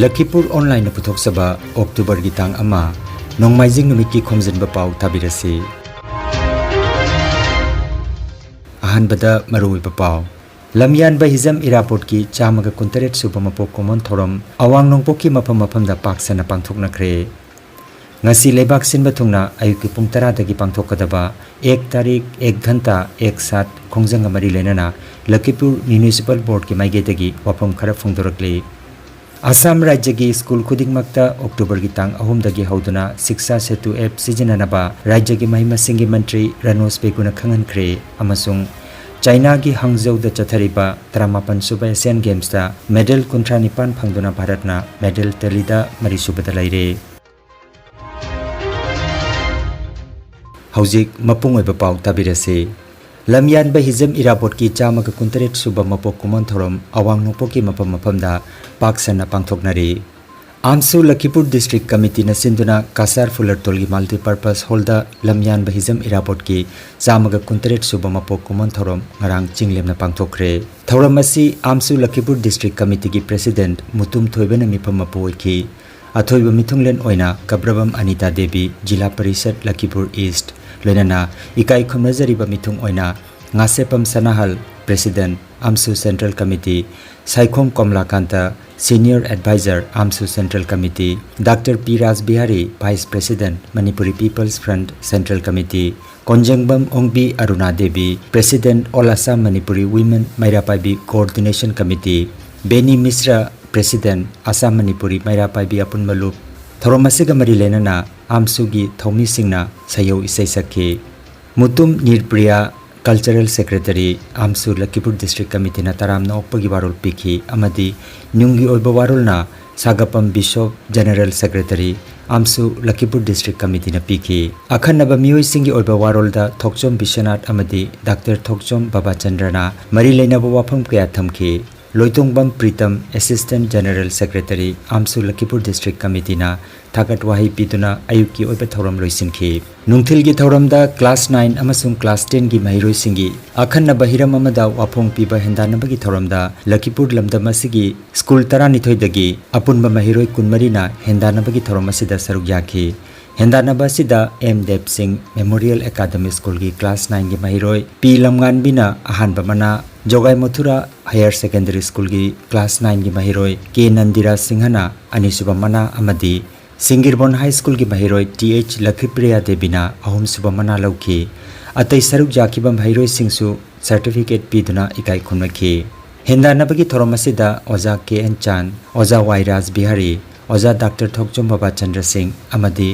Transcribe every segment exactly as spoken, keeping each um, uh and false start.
ꯂꯈꯤꯄꯨꯔ ꯑꯣꯟꯂꯥꯏꯟꯅ ꯄꯨꯊꯣꯛꯆꯕ ꯑꯣꯛꯇꯣꯕꯔꯒꯤ ꯇꯥꯡ ꯑꯃ, ꯅꯣꯡꯃꯥꯏꯖꯤꯡ ꯅꯨꯃꯤꯠꯀꯤ ꯈꯣꯝꯖꯤꯟꯕ ꯄꯥꯎ ꯇꯥꯕꯤꯔꯁꯤ꯫ ꯑꯍꯥꯟꯕꯗ ꯃꯔꯨꯑꯣꯏꯕ ꯄꯥꯎ꯫ ꯂꯝꯌꯥꯟꯕ ꯍꯤꯖꯝ ꯏꯔꯥꯕꯣꯠꯀꯤ ꯆꯥꯝꯃꯒ ꯀꯨꯟꯇꯔꯦꯠ ꯁꯨꯕ ꯃꯄꯣꯛ ꯀꯨꯝꯑꯣꯟ ꯊꯧꯔꯝ ꯑꯋꯥꯡ ꯅꯣꯡꯄꯣꯛꯀꯤ ꯃꯐꯝ ꯃꯐꯝꯗ ꯄꯥꯛ ꯁꯟꯅ ꯄꯥꯡꯊꯣꯛꯅꯈ꯭ꯔꯦ꯫ ꯉꯁꯤ ꯂꯩꯕꯥꯛ ꯁꯤꯟꯕ ꯊꯨꯡꯅ ꯑꯌꯨꯛꯀꯤ ꯄꯨꯡ ꯇꯔꯥꯗꯒꯤ ꯄꯥꯡꯊꯣꯛꯀꯗꯕ ꯑꯦꯛ ꯇꯥꯔꯤꯛ, ꯑꯦꯛ ꯘꯟꯇꯥ, ꯑꯦꯛ ꯁꯥꯠ ꯈꯣꯡꯖꯪꯒ ꯃꯔꯤ ꯂꯩꯅꯅ ꯂꯈꯤꯄꯨꯔ ꯃ꯭ꯌꯨꯅꯤꯁꯤꯄꯥꯜ ꯕꯣꯔꯗꯀꯤ ꯃꯥꯏꯀꯩꯗꯒꯤ ꯋꯥꯐꯝ ꯈꯔ ꯐꯣꯡꯗꯣꯔꯛꯂꯤ꯫ ꯑꯁꯥꯝ ꯔꯥꯖ꯭ꯌꯒꯤ ꯁ꯭ꯀꯨꯜ ꯈꯨꯗꯤꯡꯃꯛꯇ ꯑꯣꯛꯇꯣꯕꯔꯒꯤ ꯇꯥꯡ ꯑꯍꯨꯝꯗꯒꯤ ꯍꯧꯗꯨꯅ ꯁꯤꯛꯁꯥ ꯁꯦꯇꯨ ꯑꯦꯞ ꯁꯤꯖꯤꯟꯅꯅꯕ ꯔꯥꯖ꯭ꯌꯒꯤ ꯃꯍꯩ ꯃꯁꯤꯡꯒꯤ ꯃꯟꯇ꯭ꯔꯤ ꯔꯅꯣꯖ ꯄꯦꯒꯨꯅ ꯈꯪꯍꯟꯈ꯭ꯔꯦ ꯑꯃꯁꯨꯡ ꯆꯥꯏꯅꯥꯒꯤ ꯍꯥꯡꯖꯧꯗ ꯆꯠꯊꯔꯤꯕ ꯇꯔꯥꯃꯥꯄꯟ ꯁꯨꯕ ꯑꯦꯁꯤꯌꯥꯟ ꯒꯦꯝꯁꯇ ꯃꯦꯗꯜ ꯀꯨꯟꯊ꯭ꯔꯥ ꯅꯤꯄꯥꯟ ꯐꯪꯗꯨꯅ ꯚꯥꯔꯠꯅ ꯃꯦꯗꯜ ꯇꯦꯂꯤꯗ ꯃꯔꯤꯁꯨꯕꯗ ꯂꯩꯔꯦ꯫ ꯍꯧꯖꯤꯛ ꯃꯄꯨꯡ ꯑꯣꯏꯕ ꯄꯥꯎ ꯇꯥꯕꯤꯔꯁꯤ꯫ ꯂꯝꯌꯥꯟꯕ ꯍꯤꯖꯝ ꯏꯔꯥꯕꯣꯠꯀꯤ ꯆꯥꯝꯃꯒ ꯀꯨꯟꯇꯔꯦꯠ ꯁꯨꯕ ꯃꯄꯣꯛ ꯀꯨꯝꯑꯣꯟ ꯊꯧꯔꯝ ꯑꯋꯥꯡ ꯅꯣꯡꯄꯣꯛꯀꯤ ꯃꯐꯝ ꯃꯐꯝꯗ ꯄꯥꯛ ꯁꯟꯅ ꯄꯥꯡꯊꯣꯛꯅꯔꯤ꯫ ꯑꯥꯝꯁꯨ ꯂꯈꯤꯄꯨꯔ ꯗꯤꯁꯇ꯭ꯔꯤꯛ ꯀꯃꯤꯇꯤꯅ ꯁꯤꯟꯗꯨꯅ ꯀꯁꯥꯔ ꯐꯨꯂꯔꯇꯣꯜꯒꯤ ꯃꯜꯇꯤꯄꯔꯄꯁ ꯍꯣꯜꯗ ꯂꯝꯌꯥꯟꯕ ꯍꯤꯖꯝ ꯏꯔꯥꯕꯣꯠꯀꯤ ꯆꯥꯝꯃꯒ ꯀꯨꯟꯇꯔꯦꯠ ꯁꯨꯕ ꯃꯄꯣꯛ ꯀꯨꯝꯑꯣꯟ ꯊꯧꯔꯝ ꯉꯔꯥꯡ ꯆꯤꯡꯂꯦꯝꯅ ꯄꯥꯡꯊꯣꯛꯈ꯭ꯔꯦ꯫ ꯊꯧꯔꯝ ꯑꯁꯤ ꯑꯥꯝꯁꯨ ꯂꯈꯤꯄꯨꯔ ꯗꯤꯁꯇ꯭ꯔꯤꯛ ꯀꯃꯤꯇꯤꯒꯤ ꯄ꯭ꯔꯦꯁꯤꯗꯦꯟꯠ ꯃꯨꯇꯨꯝ ꯊꯣꯏꯕꯅ ꯃꯤꯐꯝ ꯃꯄꯨ ꯑꯣꯏꯈꯤ꯫ ꯑꯊꯣꯏꯕ ꯃꯤꯊꯨꯡꯂꯦꯟ ꯑꯣꯏꯅ ꯀꯕ꯭ꯔꯕꯝ ꯑꯅꯤꯇꯥ ꯗꯦꯕꯤ, ꯖꯤꯂꯥ ꯄꯔꯤꯁꯠ ꯂꯈꯤꯄꯨꯔ ꯏꯁ꯭ꯠ, ꯂꯣꯏꯅꯅ ꯏꯀꯥꯏ ꯈꯨꯝꯅꯖꯔꯤꯕ ꯃꯤꯊꯨꯡ ꯑꯣꯏꯅ Ngasepam Sanahal, president, AMSU central committee, Saikhom Komlakanta, senior advisor, AMSU central committee, doctor P Rajbihari, vice president, Manipuri people's front central committee, Konjengbam Ongbi Aruna Devi, president, all Assam Manipuri women Meira Paibi coordination committee, Beni Mishra, president, Assam Manipuri Meira Paibi Apunba Lup. ꯊꯧꯔꯝ ꯑꯁꯤꯒ ꯃꯔꯤ ꯂꯩꯅꯅ ꯑꯥꯝꯁꯨꯒꯤ ꯊꯧꯃꯤꯁꯤꯡꯅ ꯁꯩꯌꯧ ꯏꯁꯩ ꯁꯛꯈꯤ꯫ ꯃꯨꯇꯨꯝ ꯅꯤꯔꯄ꯭ꯔꯤꯌꯥ, ꯀꯜꯆꯔꯦꯜ ꯁꯦꯀ꯭ꯔꯦꯇꯔꯤ, ꯑꯥꯝꯁꯨ ꯂꯈꯤꯄꯨꯔ ꯗꯤꯁꯇ꯭ꯔꯤꯛ ꯀꯃꯤꯇꯤꯅ ꯇꯔꯥꯝꯅ ꯑꯣꯛꯄꯒꯤ ꯋꯥꯔꯣꯜ ꯄꯤꯈꯤ ꯑꯃꯗꯤ ꯅꯨꯡꯒꯤ ꯑꯣꯏꯕ ꯋꯥꯔꯣꯜꯅ ꯁꯥꯒꯄꯝ ꯕꯤꯁꯣꯞ, ꯖꯦꯅꯔꯦꯜ ꯁꯦꯀ꯭ꯔꯦꯇꯔꯤ, ꯑꯥꯝꯁꯨ ꯂꯈꯤꯄꯨꯔ ꯗꯤꯁꯇ꯭ꯔꯤꯛ ꯀꯃꯤꯇꯤꯅ ꯄꯤꯈꯤ꯫ ꯑꯈꯟꯅꯕ ꯃꯤꯑꯣꯏꯁꯤꯡꯒꯤ ꯑꯣꯏꯕ ꯋꯥꯔꯣꯜꯗ ꯊꯣꯛꯆꯣꯝ ꯕꯤꯁ꯭ꯋꯅꯥꯊ ꯑꯃꯗꯤ ꯗꯥꯛꯇꯔ ꯊꯣꯛꯆꯣꯝ ꯕꯕꯥꯆꯟꯗ꯭ꯔꯅ ꯃꯔꯤ ꯂꯩꯅꯕ ꯋꯥꯐꯝ ꯀꯌꯥ ꯊꯝꯈꯤ꯫ ꯂꯣꯏꯇꯣꯡꯕꯝ Pritam, Assistant General Secretary, AMSU Lakhipur District Committeeꯅ ꯊꯥꯒꯠ ꯋꯥꯍꯩ ꯄꯤꯗꯨꯅ ꯑꯌꯨꯛꯀꯤ ꯑꯣꯏꯕ ꯊꯧꯔꯝ ꯂꯣꯏꯁꯤꯟꯈꯤ꯫ ꯅꯨꯡꯊꯤꯜꯒꯤ ꯊꯧꯔꯝꯗ class nine ꯑꯃꯁꯨꯡ class tenꯒꯤ ꯃꯍꯩꯔꯣꯏꯁꯤꯡꯒꯤ ꯑꯈꯟꯅꯕ ꯍꯤꯔꯝ ꯑꯃꯗ ꯋꯥꯐꯣꯡ ꯄꯤꯕ ꯍꯦꯟꯗꯥꯟꯅꯕꯒꯤ ꯊꯧꯔꯝꯗ ꯂꯈꯤꯄꯨꯔ ꯂꯝꯗꯝ ꯑꯁꯤꯒꯤ school ꯇꯔꯥꯅꯤꯊꯣꯏꯗꯒꯤ ꯑꯄꯨꯟꯕ ꯃꯍꯩꯔꯣꯏ ꯀꯨꯟꯃꯔꯤꯅ ꯍꯦꯟꯗꯥꯟꯅꯕꯒꯤ ꯊꯧꯔꯝ ꯑꯁꯤꯗ ꯁꯔꯨꯛ ꯌꯥꯈꯤ꯫ ꯍꯦꯟꯗꯥꯟꯅꯕ ꯑꯁꯤꯗ ꯑꯦꯝ ꯗꯦꯕ ꯁꯤꯡ Memorial Academy Schoolꯒꯤ class nineꯒꯤ ꯃꯍꯩꯔꯣꯏ ꯄꯤ ꯂꯝꯉꯥꯟꯕꯤꯅ ꯑꯍꯥꯟꯕ ꯃꯅꯥ, ꯖꯣꯒꯥꯏ ꯃꯊꯨꯔꯥ Higher Secondary Schoolꯒꯤ class nineꯒꯤ ꯃꯍꯩꯔꯣꯏ ꯀꯦ ꯅꯟꯗꯤꯔꯥꯖ ꯁꯤꯡꯍꯅ ꯑꯅꯤꯁꯨꯕ ꯃꯅꯥ ꯑꯃꯗꯤ ꯁꯤꯡꯒꯤꯔꯕꯣꯟ High Schoolꯒꯤ ꯃꯍꯩꯔꯣꯏ ꯇꯤ ꯑꯩꯆ ꯂꯈꯤꯄ꯭ꯔꯤꯌꯥ ꯗꯦꯕꯤꯅ ꯑꯍꯨꯝꯁꯨꯕ ꯃꯅꯥ ꯂꯧꯈꯤ꯫ ꯑꯇꯩ ꯁꯔꯨꯛ ꯌꯥꯈꯤꯕ ꯃꯍꯩꯔꯣꯏꯁꯤꯡꯁꯨ certificate ꯄꯤꯗꯨꯅ ꯏꯀꯥꯏ ꯈꯨꯝꯅꯈꯤ꯫ ꯍꯦꯟꯗꯥꯟꯅꯕꯒꯤ ꯊꯧꯔꯝ ꯑꯁꯤꯗ ꯑꯣꯖꯥ ꯀꯦ ꯑꯦꯟ ꯆꯥꯟ, ꯑꯣꯖꯥ ꯋꯥꯏ ꯔꯥꯖ ꯕꯤꯍꯥꯔꯤ, ꯑꯣꯖꯥ ꯗꯥꯛꯇꯔ ꯊꯣꯛꯆꯣꯝ ꯕꯕꯥꯆꯟꯗ꯭ꯔ ꯁꯤꯡ ꯑꯃꯗꯤ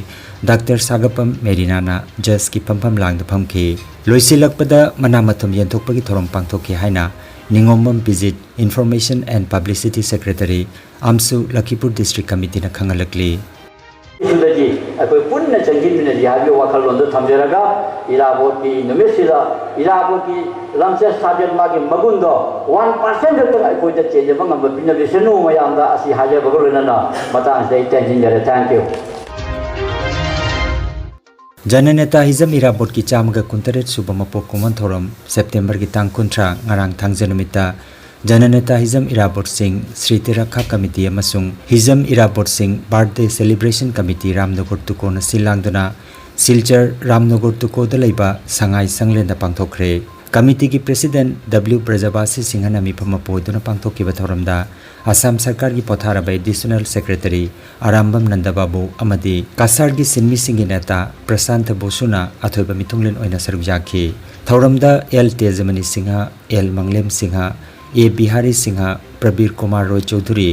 ꯗꯥꯛꯇꯔ ꯁꯥꯒꯞꯄꯝ ꯃꯦꯔꯤꯅꯥꯅ judgeꯀꯤ ꯐꯝꯐꯝ ꯂꯥꯡꯗ ꯐꯝꯈꯤ꯫ ꯂꯣꯏꯁꯤꯜꯂꯛꯄꯗ ꯃꯅꯥ ꯃꯊꯨꯝ ꯌꯦꯟꯊꯣꯛꯄꯒꯤ ꯊꯧꯔꯝ ꯄꯥꯡꯊꯣꯛꯈꯤ ꯍꯥꯏꯅ Ningombam Vijit Information and Publicity Secretary, AMSU Lakhipur District Committeeꯅ ꯈꯪꯍꯜꯂꯛꯂꯤ꯫ ꯁꯤꯗꯒꯤ ꯑꯩꯈꯣꯏ ꯄꯨꯟꯅ ꯆꯪꯁꯤꯟꯃꯤꯟꯅꯁꯤ ꯍꯥꯏꯕꯒꯤ ꯋꯥꯈꯜꯂꯣꯟꯗꯣ ꯊꯝꯖꯔꯒ, ꯏꯔꯥꯕꯣꯠꯀꯤ ꯅꯨꯃꯤꯠꯁꯤꯗ ꯏꯔꯥꯕꯣꯠꯀꯤ ꯂꯝꯆꯠ ꯁꯥꯖꯠ, ꯃꯥꯒꯤ ꯃꯒꯨꯟꯗꯣ one percent ꯈꯛꯇꯪ ꯑꯩꯈꯣꯏꯗ ꯆꯦꯟꯖꯕ ꯉꯝꯕ ꯄꯤꯅꯕꯤꯁꯅꯨ ꯃꯌꯥꯝꯗ ꯑꯁꯤ ꯍꯥꯏꯖꯕꯒ ꯂꯣꯏꯅꯅ ꯃꯇꯥꯡꯁꯤꯗ ꯑꯩ ꯇꯦꯟꯁꯤꯟꯖꯔꯦ꯫ Thank you꯫ ꯖꯅꯅꯦꯇꯥ ꯍꯤꯖꯝ ꯏꯔꯥꯕꯣꯠꯀꯤ ꯆꯥꯝꯃꯒ ꯀꯨꯟꯇꯔꯦꯠ ꯁꯨꯕ ꯃꯄꯣꯛ ꯀꯨꯝꯑꯣꯟ ꯊꯧꯔꯝ Septemberꯒꯤ ꯇꯥꯡ ꯀꯨꯟꯊ꯭ꯔꯥ, ꯉꯔꯥꯡ ꯊꯥꯡꯖ ꯅꯨꯃꯤꯠꯇ ꯖꯅꯅꯦꯇꯥ ꯍꯤꯖꯝ ꯏꯔꯥꯕꯣꯠꯁꯤꯡ ꯁ꯭ꯔꯤ ꯇꯤꯔꯥꯈꯥ Committee ꯑꯃꯁꯨꯡ ꯍꯤꯖꯝ ꯏꯔꯥꯕꯣꯠꯁꯤꯡ Birthday Celebration Committee ꯔꯥꯝꯅꯒꯔ ꯇꯨꯀꯣꯅ ꯁꯤꯜ ꯂꯥꯡꯗꯨꯅ ꯁꯤꯜꯆꯔ ꯔꯥꯝꯅꯒꯔ ꯇꯨꯀꯣꯗ ꯂꯩꯕ ꯁꯉꯥꯏ ꯁꯪꯂꯦꯟꯗ ꯄꯥꯡꯊꯣꯛꯈ꯭ꯔꯦ꯫ Committeeꯒꯤ President ꯗꯕ꯭ꯂꯤꯎ ꯕ꯭ꯔꯖꯕꯥꯁꯤ ꯁꯤꯡꯍꯅ ꯃꯤꯐꯝ ꯑꯃ ꯄꯨꯗꯨꯅ ꯄꯥꯡꯊꯣꯛꯈꯤꯕ ꯊꯧꯔꯝꯗ ꯑꯁꯥꯝ ꯁꯔꯀꯥꯔꯒꯤ ꯄꯣꯊꯥꯔꯕ Additional Secretary ꯑꯔꯥꯝꯕꯝ ꯅꯟꯗꯕꯥꯕꯨ ꯑꯃꯗꯤ ꯀꯁꯥꯔꯒꯤ ꯁꯤꯟꯃꯤꯁꯤꯡꯒꯤ ꯅꯦꯇꯥ ꯄ꯭ꯔꯁꯥꯟꯊ ꯕꯣꯁꯨꯅ ꯑꯊꯣꯏꯕ ꯃꯤꯊꯨꯡꯂꯦꯟ ꯑꯣꯏꯅ ꯁꯔꯨꯛ ꯌꯥꯈꯤ꯫ ꯊꯧꯔꯝꯗ ꯑꯦꯜ ꯇꯦꯖꯃꯅꯤ ꯁꯤꯡꯍ, ꯑꯦꯜ ꯃꯪꯂꯦꯝ ꯁꯤꯡꯍ, ꯑꯦ ꯕꯤꯍꯥꯔꯤ ꯁꯤꯡꯍ, ꯄ꯭ꯔꯕꯤꯔ ꯀꯨꯃꯥꯔ ꯔꯣꯏ ꯆꯧꯙꯨꯔꯤ,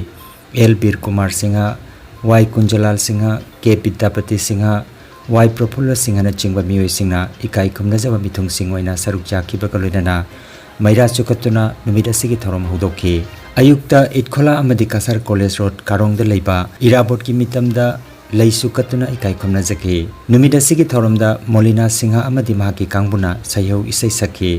ꯑꯦꯜ ꯕꯤꯔ ꯀꯨꯃꯥꯔ ꯁꯤꯡꯍ, ꯋꯥꯏ ꯀꯨꯟꯖꯂꯥꯜ ꯁꯤꯡꯍ, ꯀꯦ ꯕꯤꯗ꯭ꯌꯥꯄꯇꯤ ꯁꯤꯡꯍ, ꯋꯥꯏ ꯄ꯭ꯔꯐꯨꯜꯂ ꯁꯤꯡꯍꯅꯆꯤꯡꯕ ꯃꯤꯑꯣꯏꯁꯤꯡꯅ ꯏꯀꯥꯏ ꯈꯨꯝꯅꯖꯕ ꯃꯤꯊꯨꯡꯁꯤꯡ ꯑꯣꯏꯅ ꯁꯔꯨꯛ ꯌꯥꯈꯤꯕꯒ ꯂꯣꯏꯅꯅ ꯃꯩꯔꯥ ꯆꯨꯈꯠꯇꯨꯅ ꯅꯨꯃꯤꯠ ꯑꯁꯤꯒꯤ ꯊꯧꯔꯝ ꯍꯧꯗꯣꯛꯈꯤ꯫ ꯑꯌꯨꯛꯇ ꯏꯠꯈꯣꯂꯥ ꯑꯃꯗꯤ ꯀꯁꯥꯔ College Road ꯀꯥꯔꯣꯡꯗ ꯂꯩꯕ ꯏꯔꯥꯕꯣꯠꯀꯤ ꯃꯤꯇꯝꯗ ꯂꯩꯁꯨ ꯀꯠꯇꯨꯅ ꯏꯀꯥꯏ ꯈꯨꯝꯅꯖꯈꯤ꯫ ꯅꯨꯃꯤꯠ ꯑꯁꯤꯒꯤ ꯊꯧꯔꯝꯗ ꯃꯣꯂꯤꯅꯥ ꯁꯤꯡꯍ ꯑꯃꯗꯤ ꯃꯍꯥꯛꯀꯤ ꯀꯥꯡꯕꯨꯅ ꯁꯩꯍꯧ ꯏꯁꯩ ꯁꯛꯈꯤ꯫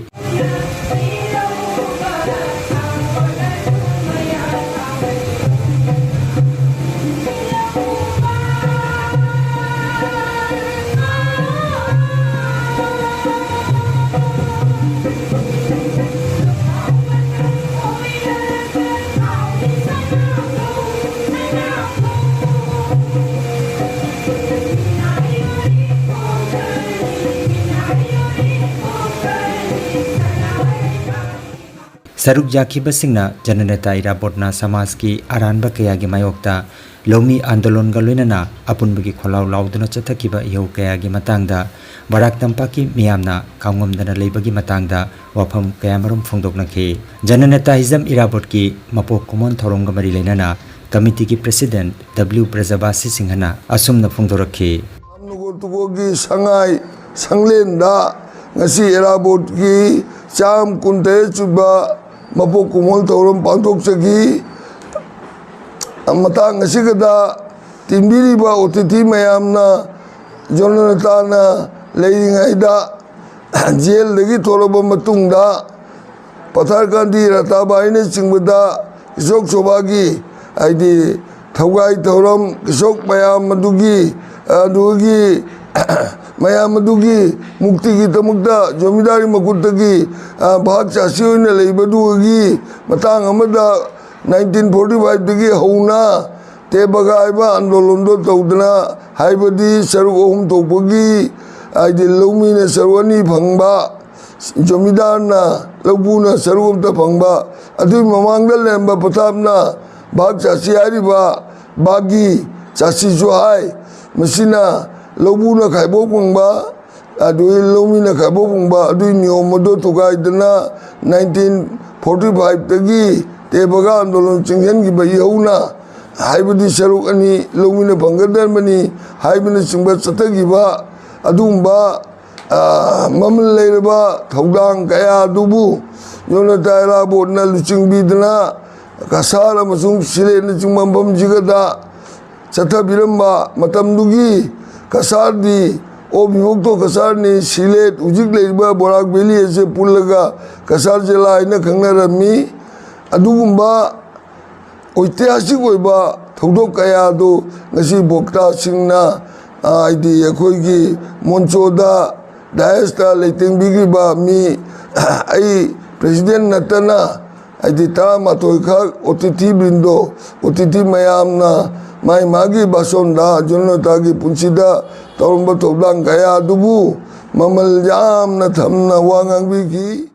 ꯁꯔꯨꯛ ꯌꯥꯈꯤꯕꯁꯤꯡꯅ ꯖꯅꯅꯦꯇꯥ ꯏꯔꯥꯕꯣꯠꯅ ꯁꯃꯥꯖꯀꯤ ꯑꯔꯥꯟꯕ ꯀꯌꯥꯒꯤ ꯃꯥꯌꯣꯛꯇ ꯂꯧꯃꯤ ꯑꯥꯟꯗꯣꯂꯟꯒ ꯂꯣꯏꯅꯅ ꯑꯄꯨꯟꯕꯒꯤ ꯈꯣꯜꯂꯥꯎ ꯂꯥꯎꯗꯨꯅ ꯆꯠꯊꯈꯤꯕ ꯏꯍꯧ ꯀꯌꯥꯒꯤ ꯃꯇꯥꯡꯗ ꯕꯔꯥꯛ ꯇꯝꯄꯥꯛꯀꯤ ꯃꯤꯌꯥꯝꯅ ꯀꯥꯎꯉꯝꯗꯅ ꯂꯩꯕꯒꯤ ꯃꯇꯥꯡꯗ ꯋꯥꯐꯝ ꯀꯌꯥꯃꯔꯨꯝ ꯐꯣꯡꯗꯣꯛꯅꯈꯤ꯫ ꯖꯅꯅꯦꯇꯥ ꯍꯤꯖꯝ ꯏꯔꯥꯕꯣꯠꯀꯤ ꯃꯄꯣꯛ ꯀꯨꯝꯑꯣꯟ ꯊꯧꯔꯝꯒ ꯃꯔꯤ ꯂꯩꯅꯅ ꯀꯃꯤꯇꯤꯒꯤ ꯄ꯭ꯔꯦꯁꯤꯗꯦꯟꯠ ꯗꯕ꯭ꯂꯤꯎ ꯕ꯭ꯔꯖꯕꯥꯁꯤ ꯁꯤꯡꯍꯅ ꯑꯁꯨꯝꯅ ꯐꯣꯡꯗꯣꯔꯛꯈꯤ꯫ ꯅꯒꯣꯔꯇꯨꯒꯣꯒꯤ ꯁꯉꯥꯏ ꯁꯪꯂꯦꯟꯗ ꯉꯁꯤ ꯏꯔꯥꯕꯣꯠꯀꯤ ꯆꯥꯝ ꯀꯨꯟꯇꯔꯦꯠ ꯁꯨꯕ ꯃꯄꯣꯛ ꯀꯨꯝꯑꯣꯟ ꯊꯧꯔꯝ ꯄꯥꯡꯊꯣꯛꯆꯈꯤ꯫ ꯃꯇꯥꯡ ꯑꯁꯤꯒꯗ ꯇꯤꯟꯕꯤꯔꯤꯕ ꯑꯣꯇꯤꯊꯤ ꯃꯌꯥꯝꯅ ꯖꯣꯅꯅꯇꯥꯅ ꯂꯩꯔꯤꯉꯩꯗ ꯖꯦꯜꯗꯒꯤ ꯊꯣꯛꯂꯛꯄ ꯃꯇꯨꯡꯗ ꯄꯊꯥꯔꯀꯥꯟꯗꯤ ꯔꯇꯥꯕꯥꯏꯅꯆꯤꯡꯕꯗ ꯏꯆꯣꯛ ꯆꯣꯕꯥꯒꯤ, ꯍꯥꯏꯗꯤ ꯊꯧꯒꯥꯏ ꯊꯧꯔꯝ, ꯏꯆꯣꯛ ꯃꯌꯥꯝ ꯑꯗꯨꯒꯤ, ꯑꯗꯨꯒꯤ ꯃꯌꯥꯝ ꯑꯗꯨꯒꯤ ꯃꯨꯛꯇꯤꯒꯤꯗꯃꯛꯇ ꯖꯣꯃꯤꯗꯥꯔꯒꯤ ꯃꯈꯨꯠꯇꯒꯤ, ꯑ, ꯚꯥꯛ ꯆꯥꯁꯤ ꯑꯣꯏꯅ ꯂꯩꯕꯗꯨꯒꯤ ꯃꯇꯥꯡ ꯑꯃꯗ ꯅꯥꯏꯟꯇꯤꯟ ꯐꯣꯔꯇꯤ ꯐꯥꯏꯚꯇꯒꯤ ꯍꯧꯅ ꯇꯦꯕꯒ ꯍꯥꯏꯕ ꯑꯟꯗꯣꯂꯟꯗꯣ ꯇꯧꯗꯅ, ꯍꯥꯏꯕꯗꯤ ꯁꯔꯨꯛ ꯑꯍꯨꯝ ꯊꯣꯛꯄꯒꯤ, ꯍꯥꯏꯗꯤ ꯂꯧꯃꯤꯅ ꯁꯔꯨꯛ ꯑꯅꯤ ꯐꯪꯕ, ꯖꯣꯃꯤꯗꯥꯔꯅ, ꯂꯧꯕꯨꯅ ꯁꯔꯨꯛ ꯑꯃꯇ ꯐꯪꯕ, ꯑꯗꯨꯒꯤ ꯃꯃꯥꯡꯗ ꯂꯩꯔꯝꯕ ꯄꯊꯥꯞꯅ ꯚꯥꯛ ꯆꯥꯁꯤ ꯍꯥꯏꯔꯤꯕ ꯚꯥꯛꯀꯤ ꯆꯥꯁꯤꯁꯨ ꯍꯥꯏ꯫ ꯃꯁꯤꯅ ꯂꯧꯕꯨꯅ ꯈꯥꯏꯕꯣꯛ ꯐꯪꯕ, ꯑꯗꯨꯒꯤ ꯂꯧꯃꯤꯅ ꯈꯥꯏꯕꯣꯛ ꯐꯪꯕ ꯑꯗꯨꯒꯤ ꯅꯤꯌꯣꯝ ꯑꯗꯨ ꯊꯨꯒꯥꯏꯗꯅ ꯅꯥꯏꯟꯇꯤꯟ ꯐꯣꯔꯇꯤ ꯐꯥꯏꯚꯇꯒꯤ ꯇꯦꯕꯒ ꯑꯟꯗꯣꯂꯟ ꯆꯤꯡꯁꯤꯟꯈꯤꯕ ꯏꯍꯧꯅ, ꯍꯥꯏꯕꯗꯤ ꯁꯔꯨꯛ ꯑꯅꯤ ꯂꯧꯃꯤꯅ ꯐꯪꯒꯗꯕꯅꯤ ꯍꯥꯏꯕꯅꯆꯤꯡꯕ ꯆꯠꯊꯈꯤꯕ ꯑꯗꯨꯒꯨꯝꯕ, ꯑ, ꯃꯃꯜ ꯂꯩꯔꯕ ꯊꯧꯗꯥꯡ ꯀꯌꯥ ꯑꯗꯨꯕꯨ ꯖꯣꯅꯇꯥ ꯏꯔꯥꯕꯣꯠꯅ ꯂꯨꯆꯤꯡꯕꯤꯗꯅ ꯀꯁꯥꯔ ꯑꯃꯁꯨꯡ ꯁꯤꯂꯦꯠꯅꯆꯤꯡꯕ ꯃꯐꯝꯁꯤꯒꯗ ꯆꯠꯊꯕꯤꯔꯝꯕ ꯃꯇꯝꯗꯨꯒꯤ ꯀꯁꯥꯔꯗꯤ ꯑꯣ ꯚꯤꯚꯣꯛꯇꯣ ꯀꯁꯥꯔꯅꯤ, ꯁꯤꯂꯦꯠ, ꯍꯧꯖꯤꯛ ꯂꯩꯔꯤꯕ ꯕꯣꯔꯥꯛ ꯚꯦꯂꯤ ꯑꯁꯦ ꯄꯨꯜꯂꯒ ꯀꯁꯥꯔ ꯖꯤꯂꯥ ꯍꯥꯏꯅ ꯈꯪꯅꯔꯝꯃꯤ꯫ ꯑꯗꯨꯒꯨꯝꯕ ঐতিꯍꯥꯁꯤꯛ ꯑꯣꯏꯕ ꯊꯧꯗꯣꯛ ꯀꯌꯥ ꯑꯗꯨ ꯉꯁꯤ ꯚꯣꯛꯇꯥꯁꯤꯡꯅ, ꯑ, ꯍꯥꯏꯗꯤ ꯑꯩꯈꯣꯏꯒꯤ ꯃꯣꯟꯆꯣꯗ, ꯗꯥꯏꯁꯇ ꯂꯩꯇꯦꯡꯕꯤꯈꯤꯕ ꯃꯤ, ꯑꯩ ꯄ꯭ꯔꯦꯁꯤꯗꯦꯟ ꯅꯠꯇꯅ, ꯍꯥꯏꯗꯤ ꯇꯔꯥꯃꯥꯊꯣꯏ ꯈꯛ ꯑꯣꯇꯤꯊꯤ ꯕ꯭ꯔꯤꯟꯗꯣ, ꯑꯣꯇꯤꯊꯤ ꯃꯌꯥꯝꯅ ꯃꯥꯒꯤ ꯃꯥꯒꯤ ꯚꯥꯁꯣꯟꯗ ꯖꯣꯅꯇꯥꯒꯤ ꯄꯨꯟꯁꯤꯗ ꯇꯧꯔꯝꯕ ꯊꯧꯗꯥꯡ ꯀꯌꯥ ꯑꯗꯨꯕꯨ ꯃꯃꯜ ꯌꯥꯝꯅ ꯊꯝꯅ ꯋꯥ ꯉꯥꯡꯕꯤꯈꯤ꯫